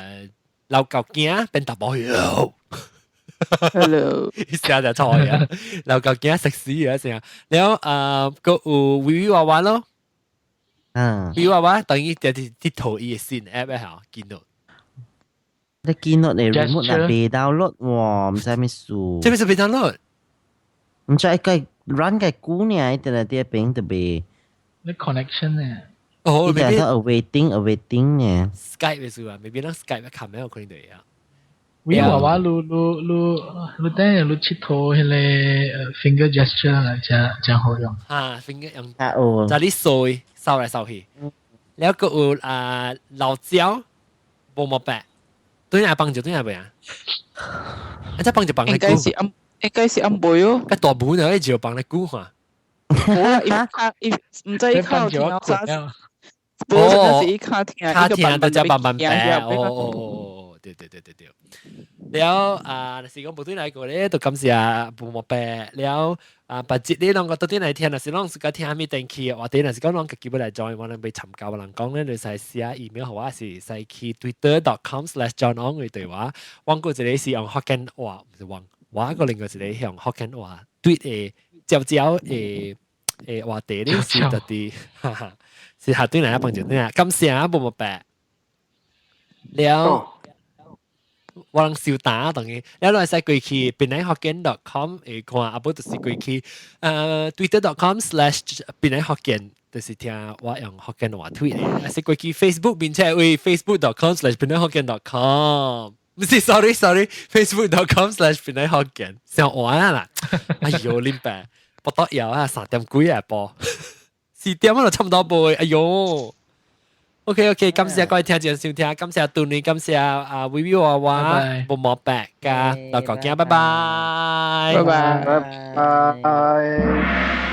老舊囝變大波喲。 Hello，一下就錯啊！老舊囝食屎啊成，然後啊閣有微微娃娃咯，微微娃娃等於就是啲圖伊嘅新 app 嚇，見到。你見到你 remote 嗱被 download 喎，毋知咩事。這咩是被 download？毋知個 run 個久呢，一定係啲邊特別。你 connection 呢？哦，一定係 awaiting awaiting 呢。 Skype 嘅事啊，maybe 咱 Skype 冚咩有可能對啊。微娃娃，你你你你等下你𨑨迌彼個 finger gesture 啦，誠誠好用。哈，finger 用，啊哦，就你掃掃來掃去，然後閣有啊老椒，無毛白，對下幫就對下未啊？啊，這幫就幫你應該是暗，應該是暗背哦。個大盤就就幫你估下。無啦，伊卡伊毋知伊卡聽啥，無真是伊卡聽，卡聽就只慢慢白。哦哦哦，對對對對對。了啊，若是講無對來過咧，就感謝無毛白。了啊，別節你攏個到底來聽，若是攏自家聽啥物電器，或者若是講攏家己欲來 join，我能欲參加，我人講咧，就使寫 email 予我，是使去 twitter.com/johnong 嘅對話。我閣一個是用福建話，毋是我，我個另外一個用福建話對的，招招的的話題咧是特啲，哈哈，是下對來幫助你啊。感謝啊，無毛白。了。我人小打當然，了你使過去檳榔福建 .com 會看，啊無就是過去twitter.com/檳榔福建，就是聽我用福建話推的，還是過去 Facebook 面且為 facebook.com/檳榔福建 .com，毋是，sorry sorry，facebook.com/檳榔福建，上完啦，哎喲，林伯，不得了啊，3點幾啊波，4點就差唔多播，哎喲。OK OK，感謝各位聽眾收聽，感謝杜女，感謝啊微微娃娃、無毛白加老高囝，拜拜，拜拜，拜拜。